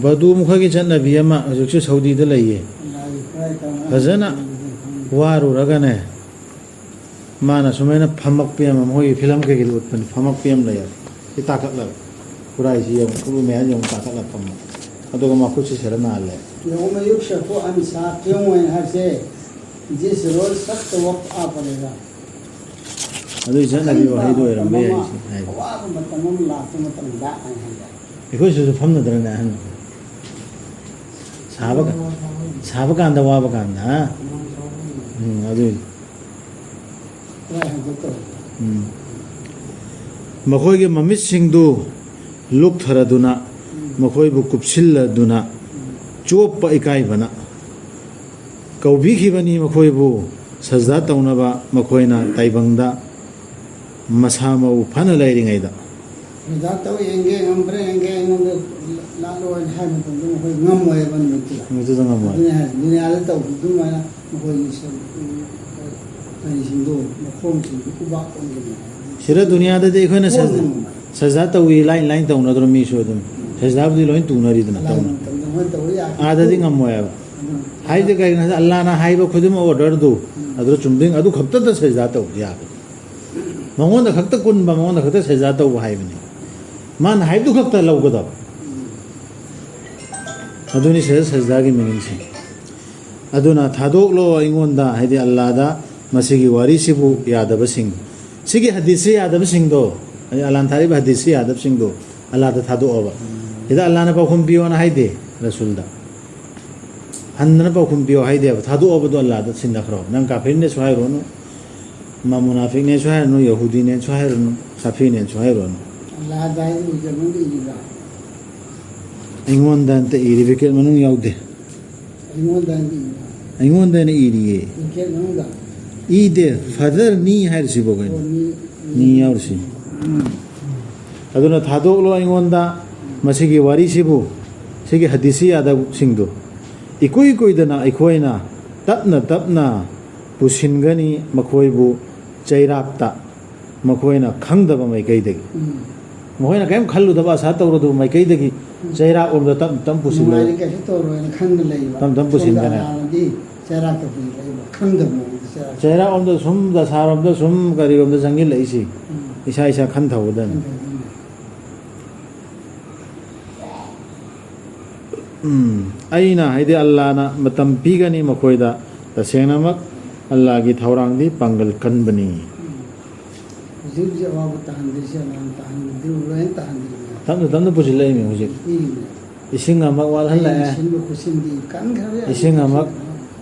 ꯕꯗꯨ ꯃꯈꯣꯏꯒꯤ ꯆꯠꯅꯕꯤ ꯑꯃ ꯍꯧꯖꯤꯛꯁꯨ ꯁꯥꯎꯗꯤꯗ ꯂꯩꯌꯦ꯫ ꯂꯥꯏꯒꯤ ꯈꯨꯔꯥꯏ ꯇꯧꯅ ꯐꯖꯅ ꯈꯪꯗꯦ꯫ ꯋꯥꯔꯨꯔꯒꯅꯦ, ꯃꯥꯅ ꯁꯨꯃꯥꯏꯅ ꯐꯝꯃꯛꯄꯤ ꯑꯃ, ꯃꯈꯣꯏꯒꯤ ꯐꯤꯂꯝ ꯀꯩꯀꯩꯗ ꯎꯠꯄꯅꯤ, ꯐꯝꯃꯛꯄꯤ ꯑꯃ ꯂꯩꯌꯦ꯫ ꯁꯤ ꯇꯥꯈꯠꯂꯒ, ꯈꯨꯔꯥꯏꯁꯤ ꯌꯦꯡꯉꯨ, ꯈꯨꯔꯨ ꯃꯌꯥꯝ ꯌꯦꯡꯉꯨ, ꯇꯥꯈꯠꯂꯒ ꯐꯝꯃ꯫ ꯑꯗꯨꯒ ꯃꯈꯨꯠꯁꯤ ꯁꯤꯔ ꯅꯥꯜꯂꯦ꯫ ꯌꯧꯃ ꯌꯨꯛꯁꯐꯨ ꯑꯟ ꯁꯥꯀꯤꯝ ꯍꯥꯏꯅ ꯍꯥꯏꯁꯦ, ꯖꯤꯁ ꯔꯣꯖ ꯁꯛꯇ ꯋꯛ ꯑꯥ ꯄꯔꯦꯒ꯫ ꯑꯗꯨꯒꯤ ꯆꯠꯅꯕꯤ ꯋꯥꯍꯩꯗꯨ ꯑꯣꯏꯔꯝꯕ ꯌꯥꯏ ꯁꯤ ꯍꯥꯏꯁꯦ꯫ ꯑꯋꯥꯕ ꯃꯇꯝ ꯑꯃ ꯂꯥꯛꯄ ꯃꯇꯝꯗ ꯍꯥꯏꯅ ꯍꯥꯏꯕ꯫ ꯑꯩꯈꯣꯏ ꯁꯤꯗꯁꯨ ꯐꯝꯅꯗ꯭ꯔꯅꯦ ꯑꯍꯟ? ꯁꯥꯕ ꯀ-, ꯁꯥꯕ ꯀꯥꯟꯗ, ꯋꯥꯕ ꯀꯥꯟꯗ, ꯍꯥ? ꯎꯝ, ꯑꯗꯨꯏ꯫ ꯎꯝ꯫ ꯃꯈꯣꯏꯒꯤ ꯃꯃꯤꯠꯁꯤꯡꯗꯨ ꯂꯨꯞꯊꯔꯗꯨꯅ, ꯃꯈꯣꯏꯕꯨ ꯀꯨꯞꯁꯤꯜꯂꯗꯨꯅ, ꯆꯣꯞꯄ ꯏꯀꯥꯏꯕꯅ ꯀꯧꯕꯤꯈꯤꯕꯅꯤ ꯃꯈꯣꯏꯕꯨ ꯁꯖꯗꯥ ꯇꯧꯅꯕ, ꯃꯈꯣꯏꯅ ꯇꯥꯏꯕꯪꯗ ꯃꯁꯥ ꯃꯎ ꯐꯅ ꯂꯩꯔꯤꯉꯩꯗ꯫ ꯁꯖꯗꯥ ꯇꯧ ꯌꯦꯡꯒꯦ, ꯉꯝꯕ꯭ꯔꯥ ꯌꯦꯡꯒꯦ, ꯑꯩꯉꯣꯟꯗ ꯂꯥꯛꯂꯣ ꯍꯥꯏꯅ ꯍꯥꯏꯕ ꯃꯇꯝꯗ ꯃꯈꯣꯏ ꯉꯝꯃꯣꯏ ꯍꯥꯏꯕ ꯅꯨꯃꯤꯠꯇꯨꯗ꯫ ꯅꯨꯃꯤꯠꯇꯨꯗ ꯉꯝꯃꯣꯏ꯫ ꯑꯗꯨꯅꯤ ꯍꯥꯏ, ꯗꯨꯅꯤꯌꯥꯗ ꯇꯧꯕ ꯑꯗꯨꯃꯥꯏꯅ ꯃꯈꯣꯏꯒꯤ ꯁ-, ꯀꯔꯤꯁꯤꯡꯗꯣ, ꯃꯈꯣꯡꯁꯤꯡꯗꯣ ꯈꯨꯕꯥꯛ ꯑꯣꯟꯒꯅꯤ ꯍꯥꯏ꯫ ꯁꯤꯗ ꯗꯨꯅꯤꯌꯥꯗꯗꯤ ꯑꯩꯈꯣꯏꯅ ꯁꯖ-, ꯀꯣꯟꯅ ꯉꯝꯃꯣꯏ꯫ ꯁꯖꯗꯥ ꯇꯧꯏ ꯂꯥꯏꯟ ꯂꯥꯏꯟ ꯇꯧꯅꯗ꯭ꯔꯣ ꯃꯤꯁꯨ ꯑꯗꯨꯝ? ꯁꯖꯗꯥꯕꯨꯗꯤ ꯂꯣꯏ ꯇꯧꯅꯔꯤꯗꯅ, ꯑꯂꯥꯏ ꯇꯧꯅ꯫ ꯃꯇꯝꯗ ꯃꯣꯏ ꯇꯧꯕ ꯌꯥꯗꯦ꯫ ꯑꯥꯗꯗꯤ ꯉꯝꯃꯣꯏ ꯍꯥꯏꯕ꯫ ꯑꯗꯨ ꯍꯥꯏꯗꯤ ꯀꯩꯒꯤꯅꯣ ꯍꯥꯏꯗꯤ ꯑꯜꯂꯥꯅ ꯍꯥꯏꯕ ꯈꯨꯗꯤꯡꯃꯛ ꯑꯣꯔꯗꯔꯗꯨ ꯎꯝ꯫ ꯑꯗꯨꯗ ꯆꯨꯝꯗꯣꯏ, ꯑꯗꯨ ꯈꯛꯇꯗ ꯁꯖꯗꯥ ꯇꯧꯕ ꯌꯥꯕ꯫ ꯃꯉꯣꯟꯗ ꯈꯛꯇ ꯀꯨꯟꯕ, ꯃꯉꯣꯟꯗ ꯈꯛꯇ ꯁꯖꯗꯥ ꯇꯧꯕ ꯍꯥꯏꯕꯅꯤ꯫ ꯃꯥꯅ ꯍꯥꯏꯕꯗꯨ ꯈꯛꯇ ꯂꯧꯒꯗꯕ꯫ ꯎꯝ꯫ ꯑꯗꯨꯅꯤ ꯁꯖ-, ꯁꯖꯗꯥꯒꯤ ꯃꯤꯅꯤꯡꯁꯦ꯫ ꯑꯗꯨꯅ ꯊꯥꯗꯣꯛꯂꯣ ꯑꯩꯉꯣꯟꯗ, ꯍꯥꯏꯗꯤ ꯑꯜꯂꯥꯗ ꯃꯁꯤꯒꯤ ꯋꯥꯔꯤꯁꯤꯕꯨ ꯌꯥꯗꯕꯁꯤꯡ, ꯁꯤꯒꯤ ꯍꯗꯤꯁꯁꯤ ꯌꯥꯗꯕꯁꯤꯡꯗꯣ, ꯑꯂꯥꯍꯅ ꯊꯥꯔꯛꯏꯕ ꯍꯗꯤꯁꯁꯤ ꯌꯥꯗꯕꯁꯤꯡꯗꯣ ꯑꯂꯥꯍꯗ ꯊꯥꯗꯣꯛꯑꯣꯕ꯫ ꯁꯤꯗ ꯑꯂꯥꯍꯅ ꯄꯥꯎꯈꯨꯝ ꯄꯤꯌꯣꯅ ꯍꯥꯏꯗꯦ ꯔꯁꯨꯜꯗ꯫ ꯍꯟꯗꯅ ꯄꯥꯎꯈꯨꯝ ꯄꯤꯌꯣ ꯍꯥꯏꯗꯦꯕ, ꯊꯥꯗꯣꯛꯑꯕꯗꯣ ꯑꯂꯥꯍꯗ ꯁꯤꯟꯅꯈ꯭ꯔꯣ꯫ ꯅꯪ ꯀꯥꯐꯤꯔꯅꯦꯁꯨ ꯍꯥꯏꯔꯨꯔꯅꯨ, ꯃꯥ ꯃꯨꯅꯥꯐꯤꯛꯅꯦꯁꯨ ꯍꯥꯏꯔꯨꯅꯨ, ꯌꯍꯨꯗꯤꯅꯦꯁꯨ ꯍꯥꯏꯔꯨꯅꯨ, ꯁꯥꯐꯤꯅꯦꯁꯨ ꯍꯥꯏꯔꯨꯔꯅꯨ꯫ ꯑꯂꯥꯍꯗ ꯍꯥꯏꯗꯤ ꯎꯖ ꯃꯅꯨꯡꯗ ꯏꯔꯤꯕ? ꯑꯩꯉꯣꯟꯗ ꯑꯝꯇ ꯏꯔꯤ, ꯕ꯭ꯔꯦꯀꯦꯠ ꯃꯅꯨꯡ ꯌꯥꯎꯗꯦ꯫ ꯑꯩꯉꯣꯟꯗ ꯍꯥꯏꯗꯤ ꯏꯔꯤꯕ? ꯑꯩꯉꯣꯟꯗ ꯑꯩꯅ ꯏꯔꯤꯌꯦ꯫ ꯕ꯭ꯔꯦꯀꯦꯠ ꯃꯅꯨꯡꯗ? ꯏꯗꯦ, ꯐꯥꯗꯔꯅꯤ ꯍꯥꯏꯔꯤꯁꯤꯕꯣ ꯀꯩꯅꯣ? ꯑꯣ, ꯃꯤ, ꯃꯤ ꯌꯥꯎꯔꯤꯁꯤ꯫ ꯎꯝ꯫ ꯑꯗꯨꯅ ꯊꯥꯗꯣꯛꯂꯣ ꯑꯩꯉꯣꯟꯗ ꯃꯁꯤꯒꯤ ꯋꯥꯔꯤꯁꯤꯕꯨ, ꯁꯤꯒꯤ ꯍꯗꯤꯁꯤ ꯌꯥꯗꯕꯁꯤꯡꯗꯨ꯫ ꯏꯀꯨꯏ ꯀꯨꯏꯗꯅ ꯑꯩꯈꯣꯏꯅ ꯇꯞꯅ ꯇꯞꯅ ꯄꯨꯁꯤꯟꯒꯅꯤ ꯃꯈꯣꯏꯕꯨ ꯆꯩꯔꯥꯛꯇ, ꯃꯈꯣꯏꯅ ꯈꯪꯗꯕ ꯃꯥꯏꯀꯩꯗꯒꯤ꯫ ꯎꯝ꯫ ꯃꯈꯣꯏꯅ ꯀꯔꯤꯝ ꯈꯜꯂꯨꯗꯕ, ꯑꯁꯥ ꯇꯧꯔꯨꯗꯕ ꯃꯥꯏꯀꯩꯗꯒꯤ ꯎꯝ꯫ ꯆꯩꯔꯥꯛ ꯂꯣꯝꯗ ꯇꯞ ꯇꯞ ꯄꯨꯁꯤꯜꯂꯒ ꯅꯨꯡꯉꯥꯏꯔꯤ, ꯀꯩꯁꯨ ꯇꯧꯔꯣꯏꯅ ꯈꯪꯅ ꯂꯩꯕ꯫ ꯇꯞ ꯇꯞ ꯁꯣꯝꯗ ꯄꯨꯁꯤꯟꯒꯅꯤ꯫ ꯑꯂꯥꯍꯅꯗꯤ ꯆꯩꯔꯥꯛꯇ ꯄꯨꯁꯤꯜꯂꯛꯏꯕ, ꯈꯪꯗꯕ ꯃꯑꯣꯡꯗ ꯆꯩꯔꯥꯛ꯫ ꯆꯩꯔꯥꯛꯂꯣꯝꯗ ꯁꯨꯝ, ꯗꯁꯥꯔꯣꯝꯗ ꯁꯨꯝ, ꯀꯔꯤꯔꯣꯝꯗ ꯆꯪꯁꯤꯜꯂꯛꯏꯁꯤ ꯎꯝ꯫ ꯏꯁꯥ ꯏꯁꯥ ꯈꯟꯊꯍꯧꯒꯗꯕꯅꯤ꯫ ꯈꯟꯊꯍꯧꯒꯗꯕꯅꯤ꯫ ꯎꯝ, ꯑꯩꯅ ꯍꯥꯏꯗꯤ ꯑꯜꯂꯥꯅ ꯃꯇꯝ ꯄꯤꯒꯅꯤ ꯃꯈꯣꯏꯗ꯫ ꯇꯁꯦꯡꯅꯃꯛ ꯑꯜꯂꯥꯒꯤ ꯊꯧꯔꯥꯡꯗꯤ ꯄꯥꯡꯒꯜ ꯀꯟꯕꯅꯤ꯫ ꯎꯝ꯫ ꯍꯧꯖꯤꯛ ꯍꯧꯖꯤꯛ ꯑꯋꯥꯕ ꯇꯥꯍꯟꯗꯣꯏꯁꯦ ꯑꯜꯂꯥꯅ ꯇꯥꯍꯟꯕꯤꯗꯨ ꯂꯣꯏꯅ ꯇꯥꯍꯟꯕꯤꯔꯤꯕꯅꯦ꯫ ꯇꯞꯅ ꯇꯞꯅ ꯄꯨꯁꯤꯜꯂꯛꯏꯃꯤ ꯍꯧꯖꯤꯛ꯫ ꯄꯤꯔꯤꯕꯅꯦ꯫ ꯏꯁꯤꯡ ꯑꯃ ꯋꯥꯠꯍꯜꯂꯛꯑꯦ꯫ ꯁꯤꯟꯕ ꯈꯣꯠꯆꯤꯟꯕꯤ ꯀꯟꯈ꯭ꯔꯕ ꯌꯥꯝ ꯏꯁꯤꯡ ꯑꯃ,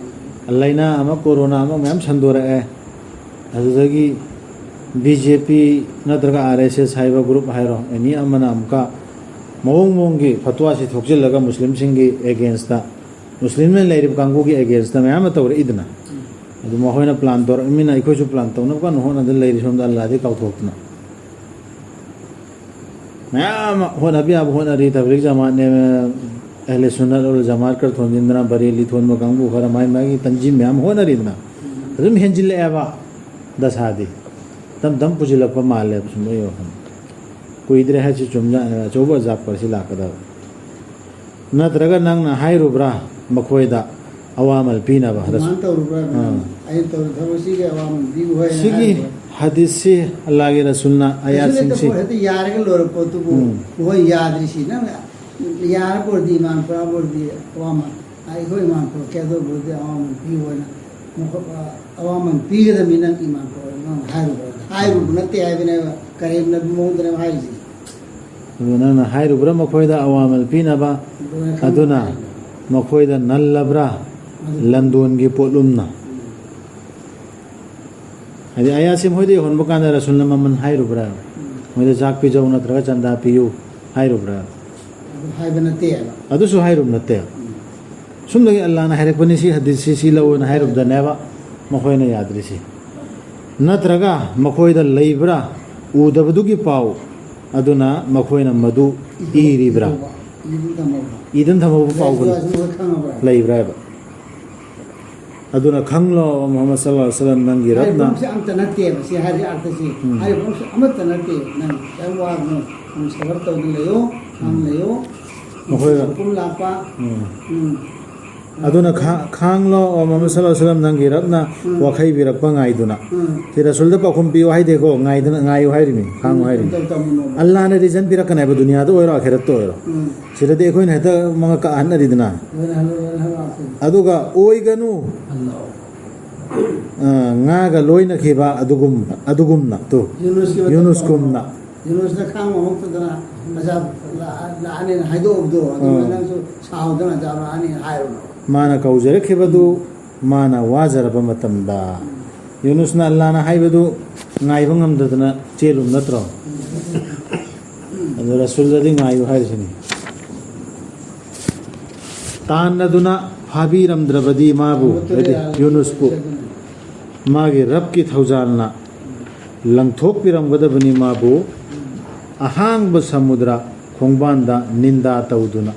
ꯂꯩꯅꯥ ꯑꯃ, ꯀꯣꯔꯣꯅꯥ ꯑꯃ ꯃꯌꯥꯝ ꯁꯟꯗꯣꯔꯛꯑꯦ꯫ ꯑꯗꯨꯗꯒꯤ ꯕꯤ ꯖꯦ ꯄꯤ ꯅꯠꯇ꯭ꯔꯒ ꯑꯥꯔ ꯑꯦꯁ ꯑꯦꯁ ꯍꯥꯏꯕ ꯒ꯭ꯔꯨꯞ ꯍꯥꯏꯔꯣ, ꯑꯦꯅꯤ ꯑꯃꯅ ꯑꯃꯨꯛꯀ ꯃꯑꯣꯡ ꯃꯑꯣꯡꯒꯤ ꯐꯠꯋꯥꯁꯤ ꯊꯣꯛꯆꯤꯜꯂꯒ ꯃꯨꯁꯂꯤꯝꯁꯤꯡꯒꯤ ꯑꯦꯒꯦꯟꯁꯇ, ꯃꯨꯁꯂꯤꯝꯅ ꯂꯩꯔꯤꯕ ꯀꯥꯡꯕꯨꯒꯤ ꯑꯦꯒꯦꯟꯁꯇ ꯃꯌꯥꯝ ꯑꯃ ꯇꯧꯔꯛꯏꯗꯅ꯫ ꯑꯗꯨ ꯃꯈꯣꯏꯅ ꯄ꯭ꯂꯥꯟ ꯇꯧꯔꯛꯃꯤꯅ ꯑꯩꯈꯣꯏꯁꯨ ꯄ꯭ꯂꯥꯟ ꯇꯧꯅꯕ ꯀꯟꯅ ꯍꯣꯠꯅꯗꯅ ꯂꯩꯔꯤ ꯁꯣꯝꯗ, ꯑꯜꯂꯥꯗꯤ ꯀꯥꯎꯊꯣꯛꯇꯅ꯫ ꯃꯌꯥꯝ ꯑꯃ ꯍꯣꯠꯅꯕ ꯌꯥꯕ ꯍꯣꯠꯅꯔꯤ, ꯇꯕ꯭ꯂꯤꯒ ꯖꯃꯥꯠꯅꯦ, ꯑꯍꯂꯦ ꯁꯨꯟꯅꯠ ꯋꯥꯜ ꯖꯃꯥꯠ ꯈꯔ ꯊꯣꯟꯖꯤꯟꯗꯅ, ꯕꯔꯦꯂꯤ ꯊꯣꯟꯕ ꯀꯥꯡꯕꯨ ꯈꯔ, ꯃꯥꯏ ꯃꯥꯒꯤ ꯇꯟꯖꯤꯝ ꯃꯌꯥꯝ ꯍꯣꯠꯅꯔꯤꯗꯅ꯫ ꯑꯗꯨꯝ ꯍꯦꯟꯖꯤꯜꯂꯛꯑꯦꯕ ꯗꯁꯥꯗꯤ꯫ ꯇꯞ ꯇꯞ ꯄꯨꯁꯤꯜꯂꯛꯄ ꯃꯥꯜꯂꯦꯕ ꯁꯨꯝ ꯑꯩ ꯋꯥꯈꯜ꯫ ꯀꯨꯏꯗ꯭ꯔꯦ ꯍꯥꯏꯁꯤ ꯆꯨꯝꯖꯥꯠꯅꯦꯕ, ꯑꯆꯧꯕ ꯑꯖꯥꯕ ꯈꯔꯁꯤ ꯂꯥꯛꯀꯗꯕ꯫ ꯅꯠꯇ꯭ꯔꯒ ꯅꯪꯅ ꯍꯥꯏꯔꯨꯕ꯭ꯔꯥ ꯃꯈꯣꯏꯗ ꯑꯋꯥꯃꯜ ꯄꯤꯅꯕ? ꯑꯗꯨꯃꯥꯏꯅ ꯇꯧꯔꯨꯕ꯭ꯔꯥ? ꯑꯥ꯫ ꯑꯩꯅ ꯇꯧꯔꯤ ꯊꯕꯛꯁꯤꯒꯤ ꯑꯋꯥꯃꯜ ꯄꯤꯌꯨ ꯍꯥꯏꯅ ꯁꯤꯒꯤ ꯍꯥꯏꯔꯨꯕ꯭ꯔꯥ? ꯍꯗꯤꯁꯁꯤ ꯑꯜꯂꯥꯒꯤ ꯔꯁꯨꯜꯅ ꯀꯩꯁꯨ ꯂꯩꯇ ꯑꯌꯥꯠꯁꯤꯡꯁꯤ ꯄꯣꯠ ꯍꯦꯛꯇ ꯌꯥꯔꯒ ꯂꯣꯏꯔ ꯄꯣꯠꯇꯨꯕꯨ ꯎꯝ꯫ ꯃꯈꯣꯏ ꯌꯥꯗ꯭ꯔꯤꯁꯤ ꯅꯪꯅ ꯌꯥꯔ ꯄꯣꯠꯇꯤ ꯏꯃꯥꯟ ꯄꯨꯔꯥ ꯄꯣꯠꯇꯤ ꯑꯋꯥꯃꯜ, ꯑꯩꯈꯣꯏ ꯏꯃꯥꯟ ꯄꯨꯔꯛꯀꯦ ꯑꯗꯨ ꯄꯣꯠꯇꯤ ꯑꯋꯥꯃꯜ ꯄꯤꯌꯨ ꯍꯥꯏꯅ ꯑꯋꯥꯃꯟ ꯄꯤꯒꯗꯕꯅꯤ ꯅꯪ ꯏꯃꯥꯟ ꯀꯧꯔ ꯅꯪ ꯍꯥꯏꯔꯨꯕ꯭ꯔꯥ? ꯍꯥꯏꯔꯨꯕ ꯅꯠꯇꯦ ꯍꯥꯏꯕꯅꯦꯕ, ꯀꯔꯦꯝꯅꯕ ꯃꯑꯣꯡꯗꯅꯦꯕ ꯍꯥꯏꯔꯤꯁꯦ꯫ ꯑꯗꯨ ꯅꯪꯅ ꯍꯥꯏꯔꯨꯕ꯭ꯔꯥ ꯃꯈꯣꯏꯗ ꯑꯋꯥꯃꯜ ꯄꯤꯅꯕ? ꯑꯗꯨꯅ ꯈꯪꯕ ꯑꯗꯨꯅ ꯍꯥꯏꯔꯤꯕ꯫ ꯃꯈꯣꯏꯗ ꯅꯜꯂꯕ꯭ꯔꯥ? ꯑꯗꯨ ꯂꯟꯗꯣꯟꯒꯤ ꯄꯣꯠꯂꯨꯝꯅ? ꯎꯝ꯫ ꯍꯥꯏꯗꯤ ꯑꯌꯥꯁꯤꯝ ꯍꯣꯏꯗ ꯌꯧꯍꯟꯕ ꯀꯥꯟꯗ ꯔꯁꯨꯜꯅ ꯃꯃꯜ ꯍꯥꯏꯔꯨꯕ꯭ꯔꯥ? ꯎꯝ꯫ ꯃꯣꯏꯗ ꯆꯥꯛ ꯄꯤꯖꯧ ꯅꯠꯇ꯭ꯔꯒ ꯆꯟꯗꯥ ꯄꯤꯌꯨ ꯍꯥꯏꯔꯨꯕ꯭ꯔꯥ? ꯑꯗꯨ ꯍꯥꯏꯕ ꯅꯠꯇꯦꯕ꯫ ꯑꯗꯨꯁꯨ ꯍꯥꯏꯔꯨꯕ ꯅꯠꯇꯦ꯫ ꯎꯝ꯫ ꯁꯨꯝꯗꯒꯤ ꯑꯜꯂꯥꯅ ꯍꯥꯏꯔꯛꯄꯅꯤ, ꯁꯤ ꯍꯗꯤꯁꯁꯤ ꯁꯤ ꯂꯧꯑꯣꯅ ꯍꯥꯏꯔꯨꯕꯗꯅꯦꯕ ꯃꯈꯣꯏꯅ ꯌꯥꯗ꯭ꯔꯤꯁꯤ꯫ ꯅꯠꯇ꯭ꯔꯒ ꯃꯈꯣꯏꯗ ꯂꯩꯕ꯭ꯔꯥ ꯎꯗꯕꯗꯨꯒꯤ ꯄꯥꯎ ꯑꯗꯨꯅ ꯃꯈꯣꯏꯅ ꯃꯗꯨ ꯏꯔꯤꯕ꯭ꯔꯥ? ꯏꯗꯨꯅ ꯊꯝꯍꯧꯕ꯫ ꯏꯗꯨꯅ ꯊꯝꯍꯧꯕ ꯄꯥꯎꯒ ꯂꯩꯕ꯭ꯔꯥ ꯍꯥꯏꯕ? ꯂꯩꯕ꯭ꯔꯥ ꯍꯥꯏꯕ? ꯑꯗꯨꯅ ꯈꯪꯂꯣ, ꯃꯨꯍꯝꯃꯗ ꯁꯜꯂꯜꯂꯥꯍꯨ ꯑꯂꯩꯍꯤ ꯋꯥꯁꯜꯂꯝ, ꯅꯪꯒꯤ ꯔꯕꯅ ꯍꯥꯏꯔꯤꯕ ꯄꯣꯠꯁꯦ ꯑꯝꯇ ꯅꯠꯇꯦꯕ꯫ ꯁꯤ ꯍꯥꯏꯔꯤ ꯑꯥꯔꯊꯁꯤ ꯎꯝ꯫ ꯍꯥꯏꯔꯤꯕ ꯄꯣꯠꯁꯦ ꯑꯃꯠꯇ ꯅꯠꯇꯦ꯫ ꯅꯪ ꯀꯔꯤꯝ ꯋꯥꯒꯅꯨ꯫ ꯅꯪ ꯁꯕꯔ ꯇꯧꯗꯨꯅ ꯂꯩꯌꯣ, ꯈꯥꯡ ꯎꯝ꯫ ꯂꯩꯌꯣ꯫ ꯃꯈꯣꯏ ꯃꯄꯨꯝ ꯂꯥꯛꯄ꯫ ꯎꯝ꯫ ꯎꯝ꯫ ꯑꯗꯨꯅ ꯈꯥ-, ꯈꯥꯡꯂꯣ, ꯑꯣ ꯃꯨꯍꯝꯃꯗ ꯁꯜꯂꯜꯂꯥꯍꯨ ꯑꯂꯩꯍꯤ ꯋꯥꯁꯜꯂꯝ, ꯅꯪꯒꯤ ꯔꯕꯅ ꯎꯝ꯫ ꯋꯥꯈꯩ ꯄꯤꯔꯛꯄ ꯉꯥꯏꯗꯨꯅ꯫ ꯎꯝ꯫ ꯁꯤ ꯔꯁꯨꯜꯗ ꯄꯥꯎꯈꯨꯝ ꯄꯤꯌꯨ ꯍꯥꯏꯗꯦꯀꯣ, ꯉꯥꯏꯗꯅ, ꯉꯥꯏꯌꯨ ꯍꯥꯏꯔꯤꯅꯤ, ꯈꯥꯡꯉꯨ ꯎꯝ꯫ ꯍꯥꯏꯔꯤꯅꯤ꯫ ꯇꯧ-, ꯇꯧ-, ꯇꯧ-, ꯇꯧ-, ꯑꯜꯂꯥꯅ ꯔꯤꯖꯟ ꯄꯤꯔꯛꯀꯅꯦꯕ, ꯗꯨꯅꯤꯌꯥꯗ ꯑꯣꯏꯔꯣ ꯑꯈꯦꯔꯠꯇ ꯑꯣꯏꯔꯣ꯫ ꯎꯝ꯫ ꯁꯤꯗꯗꯤ ꯑꯩꯈꯣꯏꯅ ꯍꯦꯛꯇ ꯃꯉꯛ ꯀꯛꯍꯟꯅꯔꯤꯗꯅ꯫ ꯂꯣꯏꯅ ꯍꯜꯂꯣ, ꯂꯣꯏꯅ ꯍꯜꯂꯣ, ꯑꯥꯔꯊꯁꯤ꯫ ꯑꯗꯨꯒ ꯑꯣꯏꯒꯅꯨ꯫ ꯍꯜꯂꯣ꯫ ꯑ, ꯉꯥꯒ ꯂꯣꯏꯅꯈꯤꯕ ꯑꯗꯨꯒꯨꯝꯕ, ꯑꯗꯨꯒꯨꯝꯅ ꯇꯨ꯫ ꯌꯨꯅꯨꯁꯀꯤ ꯃꯇꯝꯗ ꯌꯨꯅꯨꯁꯀꯨꯝꯅ꯫ ꯌꯨꯅꯨꯁꯅ ꯈꯥꯡꯕ ꯉꯝꯃꯛꯇꯗꯅ ꯑꯖꯥꯕ ꯂꯥꯛꯑ-, ꯂꯥꯛꯑꯅꯤꯅ ꯍꯥꯏꯗꯣꯛꯑꯕꯗꯣ, ꯑꯗꯨꯒ ꯑꯥ꯫ ꯅꯪꯁꯨ ꯁꯥꯎꯗꯅ ꯑꯖꯥꯕ ꯂꯥꯛꯑꯅꯤꯅ ꯍꯥꯏꯔꯨꯅꯨ꯫ ꯃꯥꯅ ꯀꯧꯖꯔꯛꯈꯤꯕꯗꯨ ꯎꯝ꯫ ꯃꯥꯅ ꯋꯥꯖꯔꯕ ꯃꯇꯝꯗ꯫ ꯎꯝ꯫ ꯌꯨꯅꯨꯁꯅ ꯑꯜꯂꯥꯅ ꯍꯥꯏꯕꯗꯨ ꯉꯥꯏꯕ ꯉꯝꯗꯗꯅ ꯆꯦꯜꯂꯨꯝ ꯅꯠꯇ꯭ꯔꯣ? ꯎꯝ꯫ ꯑꯗꯨ ꯔꯁꯨꯜꯗꯗꯤ ꯉꯥꯏꯌꯨ ꯍꯥꯏꯔꯤꯁꯤꯅꯤ꯫ ꯇꯥꯟꯅꯗꯨꯅ ꯐꯥꯕꯤꯔꯝꯗ꯭ꯔꯕꯗꯤ ꯃꯥꯕꯨ, ꯍꯥꯏꯗꯤ ꯌꯨꯅꯨꯁꯄꯨ, ꯃꯥꯒꯤ ꯔꯕꯀꯤ ꯊꯧꯖꯥꯜꯅ ꯂꯪꯊꯣꯛꯄꯤꯔꯝꯒꯗꯕꯅꯤ ꯃꯥꯕꯨ, ꯑꯍꯥꯡꯕ ꯁꯃꯨꯗ꯭ꯔ ꯈꯣꯡꯕꯥꯟꯗ ꯅꯤꯟꯗꯥ ꯇꯧꯗꯨꯅ꯫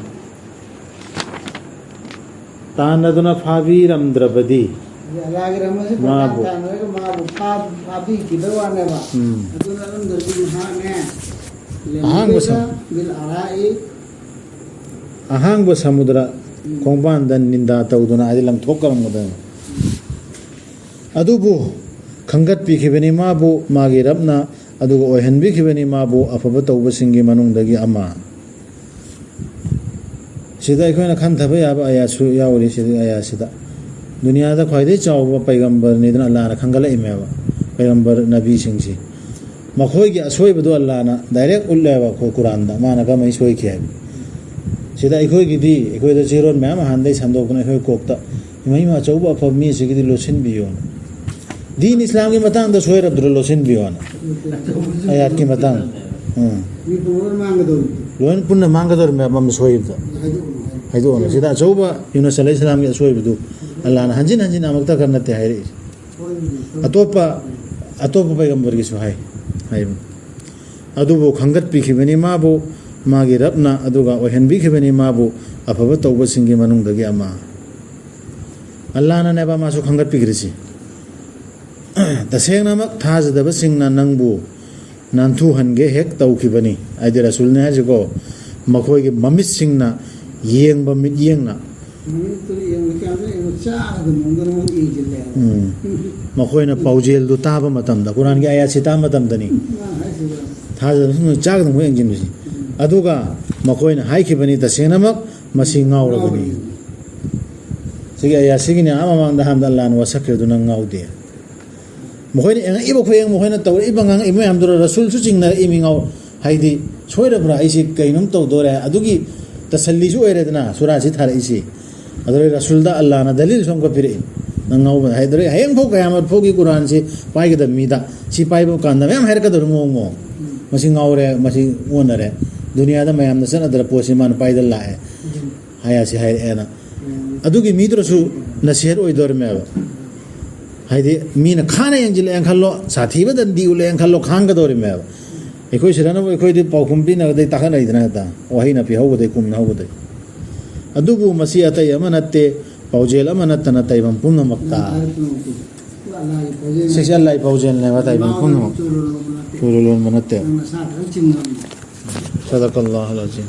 ꯇꯥꯟꯅꯗꯨꯅ ꯐꯥꯕꯤꯔꯝꯗ꯭ꯔꯕꯗꯤ꯫ ꯑꯜꯂꯥꯍꯒꯤ ꯔꯍꯃꯠꯁꯤ ꯃꯥꯕꯨ꯫ ꯄ꯭ꯔꯗꯥꯟ ꯇꯥꯟꯅꯔꯒ ꯃꯥꯕꯨ ꯐꯥ-, ꯐꯥꯕꯤꯈꯤꯕꯩ ꯋꯥꯅꯦꯕ꯫ ꯎꯝ꯫ ꯑꯗꯨꯅ ꯑꯗꯨꯝꯗꯁꯨ ꯉꯥꯏꯍꯥꯛꯅꯦ꯫ ꯑꯍꯥꯡꯕ ꯂꯦꯝꯕꯤꯗ ꯁꯝ-, ꯕꯤꯜ ꯑꯔꯥꯏ꯫ ꯑꯍꯥꯡꯕ ꯁꯃꯨꯗ꯭ꯔ ꯎꯝ꯫ ꯈꯣꯡꯕꯥꯟꯗ ꯅꯤꯟꯗꯥ ꯇꯧꯗꯨꯅ ꯍꯥꯏꯗꯤ ꯂꯪꯊꯣꯛꯀꯔꯝꯒꯗꯕꯅꯤ꯫ ꯑꯗꯨꯕꯨ ꯈꯪꯒꯠꯄꯤꯈꯤꯕꯅꯤ ꯃꯥꯕꯨ ꯃꯥꯒꯤ ꯔꯕꯅ, ꯑꯗꯨꯒ ꯑꯣꯏꯍꯟꯕꯤꯈꯤꯕꯅꯤ ꯃꯥꯕꯨ ꯑꯐꯕ ꯇꯧꯕꯁꯤꯡꯒꯤ ꯃꯅꯨꯡꯗꯒꯤ ꯑꯃ꯫ ꯁꯤꯗ ꯑꯩꯈꯣꯏꯅ ꯈꯟꯊꯕ ꯌꯥꯕ ꯑꯌꯥꯁꯨ ꯌꯥꯎꯔꯤ ꯁꯤꯗ, ꯑꯌꯥꯁꯤꯗ꯫ ꯗꯨꯅꯤꯌꯥꯗ ꯈ꯭ꯋꯥꯏꯗꯒꯤ ꯆꯥꯎꯕ ꯄꯩꯒꯝꯕꯔꯅꯤꯗꯅ ꯑꯜꯂꯥꯅ ꯈꯟꯒꯠꯂꯛꯏꯃꯦꯕ, ꯄꯩꯒꯝꯕꯔ ꯅꯕꯤꯁꯤꯡꯁꯤ꯫ ꯃꯈꯣꯏꯒꯤ ꯑꯁꯣꯏꯕꯗꯣ ꯑꯜꯂꯥꯅ ꯗꯥꯏꯔꯦꯛ ꯎꯠꯂꯦꯕ ꯑꯩꯈꯣꯏ ꯀꯨꯔꯥꯟꯗ, ꯃꯥꯅ ꯀꯃꯥꯏꯅ ꯁꯣꯏꯈꯤ ꯍꯥꯏꯕ꯫ ꯁꯤꯗ ꯑꯩꯈꯣꯏꯒꯤꯗꯤ, ꯑꯩꯈꯣꯏꯗ ꯆꯦꯔꯣꯟ ꯃꯌꯥꯝ ꯑꯍꯥꯟꯗꯩ ꯁꯟꯗꯣꯛꯇꯅ ꯑꯩꯈꯣꯏ ꯀꯣꯛꯇ, "ꯏꯃꯥ, ꯏꯃꯥ, ꯑꯆꯧꯕ ꯑꯐꯕ ꯃꯤꯁꯤꯒꯤꯗꯤ ꯂꯣꯠꯁꯤꯟꯕꯤꯌꯣꯅ"꯫ ꯗꯤꯟ ꯏꯁꯂꯥꯝꯒꯤ ꯃꯇꯥꯡꯗ ꯁꯣꯏꯔꯕꯗꯨ ꯂꯣꯠꯁꯤꯟꯕꯤꯌꯣꯅ꯫ ꯑꯌꯥꯠꯀꯤ ꯃꯇꯥꯡ꯫ ꯎꯝ꯫ ꯃꯤ ꯄꯨꯝꯅꯃꯛ ꯃꯥꯡꯒꯗꯧꯔꯤꯕꯗꯣ꯫ ꯂꯣꯏꯅ ꯄꯨꯟꯅ ꯃꯥꯡꯒꯗꯧꯔꯤꯕ ꯃꯌꯥꯝ ꯑꯃ ꯁꯣꯏꯕꯗꯣ꯫ ꯍꯥꯏꯗꯣꯛꯑꯣ, ꯍꯥꯏꯗꯣꯛꯑꯣ꯫ ꯍꯥꯏꯗꯣꯛꯑꯣ꯫ ꯁꯤꯗ ꯑꯆꯧꯕ ꯌꯨꯅꯁ ꯑꯂꯩꯍꯤ ꯁꯂꯥꯝꯒꯤ ꯑꯁꯣꯏꯕꯗꯨ ꯑꯜꯂꯥꯅ ꯍꯟꯖꯤꯟ ꯍꯟꯖꯤꯟ ꯑꯃꯨꯛꯇ ꯈꯛ ꯅꯠꯇꯦ ꯍꯥꯏꯔꯛꯏꯁꯦ꯫ ꯑꯇꯣꯞꯄ, ꯑꯇꯣꯞꯄ ꯄꯩꯒꯝꯕꯔꯒꯤꯁꯨ ꯍꯥꯏ, ꯍꯥꯏꯕꯅꯤ꯫ ꯑꯗꯨꯕꯨ ꯈꯟꯒꯠꯄꯤꯈꯤꯕꯅꯤ ꯃꯥꯕꯨ ꯃꯥꯒꯤ ꯔꯕꯅ, ꯑꯗꯨꯒ ꯑꯣꯏꯍꯟꯕꯤꯈꯤꯕꯅꯤ ꯃꯥꯕꯨ ꯑꯐꯕ ꯇꯧꯕꯁꯤꯡꯒꯤ ꯃꯅꯨꯡꯗꯒꯤ ꯑꯃ꯫ ꯑꯜꯂꯥꯅꯅꯦꯕ ꯃꯥꯁꯨ ꯈꯟꯒꯠꯄꯤꯈ꯭ꯔꯤꯁꯤ꯫ "ꯇꯁꯦꯡꯅꯃꯛ ꯊꯥꯖꯗꯕꯁꯤꯡꯅ ꯅꯪꯕꯨ ꯅꯥꯟꯊꯨꯍꯟꯒꯦ ꯍꯦꯛ ꯇꯧꯈꯤꯕꯅꯤ"꯫ ꯍꯥꯏꯗꯤ ꯔꯁꯨꯜꯅꯤ ꯍꯥꯏꯁꯤꯀꯣ, ꯃꯈꯣꯏꯒꯤ ꯃꯃꯤꯠꯁꯤꯡꯅ ꯌꯦꯡꯕ ꯃꯤꯠꯌꯦꯡꯅ꯫ ꯃꯃꯤꯠꯇꯨ ꯌꯦꯡꯕ ꯀꯌꯥꯗ ꯌꯦꯡꯕ ꯆꯥꯒꯗꯕ ꯃꯑꯣꯡꯗ ꯑꯃꯨꯛ ꯌꯦꯡꯁꯤꯜꯂꯦ ꯍꯥꯏꯕ꯫ ꯎꯝ꯫ ꯃꯈꯣꯏꯅ ꯄꯥꯎꯖꯦꯜꯗꯨ ꯇꯥꯕ ꯃꯇꯝꯗ, ꯀꯨꯔꯥꯟꯒꯤ ꯑꯥꯌꯥꯠꯁꯤ ꯇꯥꯕ ꯃꯇꯝꯗꯅꯤ꯫ ꯃꯥ ꯍꯥꯏꯁꯤꯗ꯫ ꯊꯥꯖꯗꯕꯁꯤꯡꯅ ꯆꯥꯒꯗꯕ ꯃꯑꯣꯡ ꯌꯦꯡꯁꯤꯟꯕꯁꯤ꯫ ꯎꯝ꯫ ꯑꯗꯨꯒ ꯃꯈꯣꯏꯅ ꯍꯥꯏꯈꯤꯕꯅꯤ, "ꯇꯁꯦꯡꯅꯃꯛ ꯃꯁꯤ ꯉꯥꯎꯔꯕꯅꯤ"꯫ ꯉꯥꯎꯔꯕꯅꯤ꯫ ꯁꯤꯒꯤ ꯑꯥꯌꯥꯠꯁꯤꯒꯤꯅꯦ ꯑꯥ ꯃꯃꯥꯡꯗ ꯑꯍꯥꯟꯕꯗ ꯑꯜꯂꯥꯅ ꯋꯥꯁꯛꯈ꯭ꯔꯤꯗꯨ ꯅꯪ ꯉꯥꯎꯗꯦ꯫ ꯃꯈꯣꯏꯅ ꯌꯦꯡꯉꯛꯏꯕ ꯈꯨꯌꯦꯡ, ꯃꯈꯣꯏꯅ ꯇꯧꯔꯛꯏꯕ ꯉꯥꯡꯉꯛꯏꯕ ꯃꯌꯥꯝꯗꯨꯗ ꯔꯁꯨꯜꯁꯨ ꯆꯤꯡꯅꯔꯛꯏ ꯃꯤ ꯉꯥꯎ-, ꯍꯥꯏꯗꯤ ꯁꯣꯏꯔꯕ꯭ꯔꯥ, ꯑꯩꯁꯤ ꯀꯩꯅꯣꯝ ꯇꯧꯗꯣꯔꯦ꯫ ꯑꯗꯨꯒꯤ ꯇꯁꯜꯂꯤꯁꯨ ꯑꯣꯏꯔꯦꯗꯅ ꯁꯨꯔꯥꯁꯤ ꯊꯥꯔꯛꯏꯁꯤ꯫ ꯑꯗꯨꯗꯩ ꯔꯁꯨꯜꯗ ꯑꯜꯂꯥꯅ ꯗꯂꯤꯜꯁꯨ ꯑꯃꯨꯛꯀ ꯄꯤꯔꯛꯏ꯫ ꯅꯪ ꯉꯥꯎꯕ ꯍꯥꯏꯗꯣꯔꯦ, ꯍꯌꯦꯡꯐꯥꯎ ꯀꯌꯥꯃꯠ ꯐꯥꯎꯒꯤ ꯀꯨꯔꯥꯟꯁꯤ ꯄꯥꯏꯒꯗꯕ ꯃꯤꯗ, ꯁꯤ ꯄꯥꯏꯕ ꯀꯥꯟꯗ ꯃꯌꯥꯝ ꯍꯥꯏꯔꯛꯀꯗꯧꯔꯤ ꯃꯑꯣꯡ ꯃꯑꯣꯡ꯫ ꯃꯁꯤ ꯉꯥꯎꯔꯦ, ꯃꯁꯤ ꯑꯣꯟꯅꯔꯦ, ꯗꯨꯅꯤꯌꯥꯗ ꯃꯌꯥꯝꯅ ꯆꯠꯅꯗ꯭ꯔ ꯄꯣꯠꯁꯤ ꯃꯥꯅ ꯄꯥꯏꯗ ꯂꯥꯛꯑꯦ꯫ ꯍꯥꯏ ꯑꯁꯤ ꯍꯥꯏꯔꯛꯑꯦꯅ꯫ ꯑꯗꯨꯒꯤ ꯃꯤꯗꯨꯅꯁꯨ ꯅꯁꯤꯍꯠ ꯑꯣꯏꯗꯣꯔꯤꯃꯦꯕ꯫ ꯍꯥꯏꯗꯤ ꯃꯤꯅ ꯈꯥꯅ ꯌꯦꯡꯁꯤꯜꯂꯛꯑꯦꯅ ꯈꯜꯂꯣ, ꯁꯥꯊꯤꯕ ꯗꯟꯗꯤ ꯎꯠꯂꯛꯑꯦꯅ ꯈꯜꯂꯣ, ꯈꯥꯡꯒꯗꯧꯔꯤꯃꯦꯕ꯫ ꯑꯩꯈꯣꯏ ꯁꯤꯗꯅꯕꯨ ꯑꯩꯈꯣꯏꯗꯤ ꯄꯥꯎꯈꯨꯝ ꯄꯤꯅꯕꯗꯩ ꯇꯥꯈꯠꯅꯩꯗꯅ ꯍꯦꯛꯇ, ꯋꯥꯍꯩꯅ ꯄꯤꯍꯧꯕꯗꯩ ꯀꯨꯝꯅꯍꯧꯕꯗꯩ꯫ ꯑꯗꯨꯕꯨ ꯃꯁꯤ ꯑꯇꯩ ꯑꯃ ꯅꯠꯇꯦ, ꯄꯥꯎꯖꯦꯜ ꯑꯃ ꯅꯠꯇꯅ ꯇꯥꯏꯕꯪ ꯄꯨꯝꯅꯃꯛꯇ꯫ ꯅꯪ ꯍꯥꯏꯔꯛꯄ ꯅꯠꯇꯦ꯫ ꯑꯜꯂꯥꯍꯒꯤ ꯄꯥꯎꯖꯦꯜ꯫ ꯁꯤꯁꯦ ꯑꯜꯂꯥꯍꯒꯤ ꯄꯥꯎꯖꯦꯜꯅꯦꯕ, ꯇꯥꯏꯕꯪ ꯄꯨꯝꯅꯃꯛ꯫ ꯆꯨꯔꯨ ꯂꯣꯟꯕ ꯅꯠꯇꯦ꯫ ꯆꯨꯔꯨ ꯂꯣꯟꯕ ꯅꯠꯇꯦ꯫ ꯅꯪ ꯅꯁꯥ ꯈꯛ ꯆꯤꯡꯅꯕꯅꯤ꯫ ꯁꯗꯀꯜꯂꯥꯍꯨꯜ ꯑꯖꯤꯝ꯫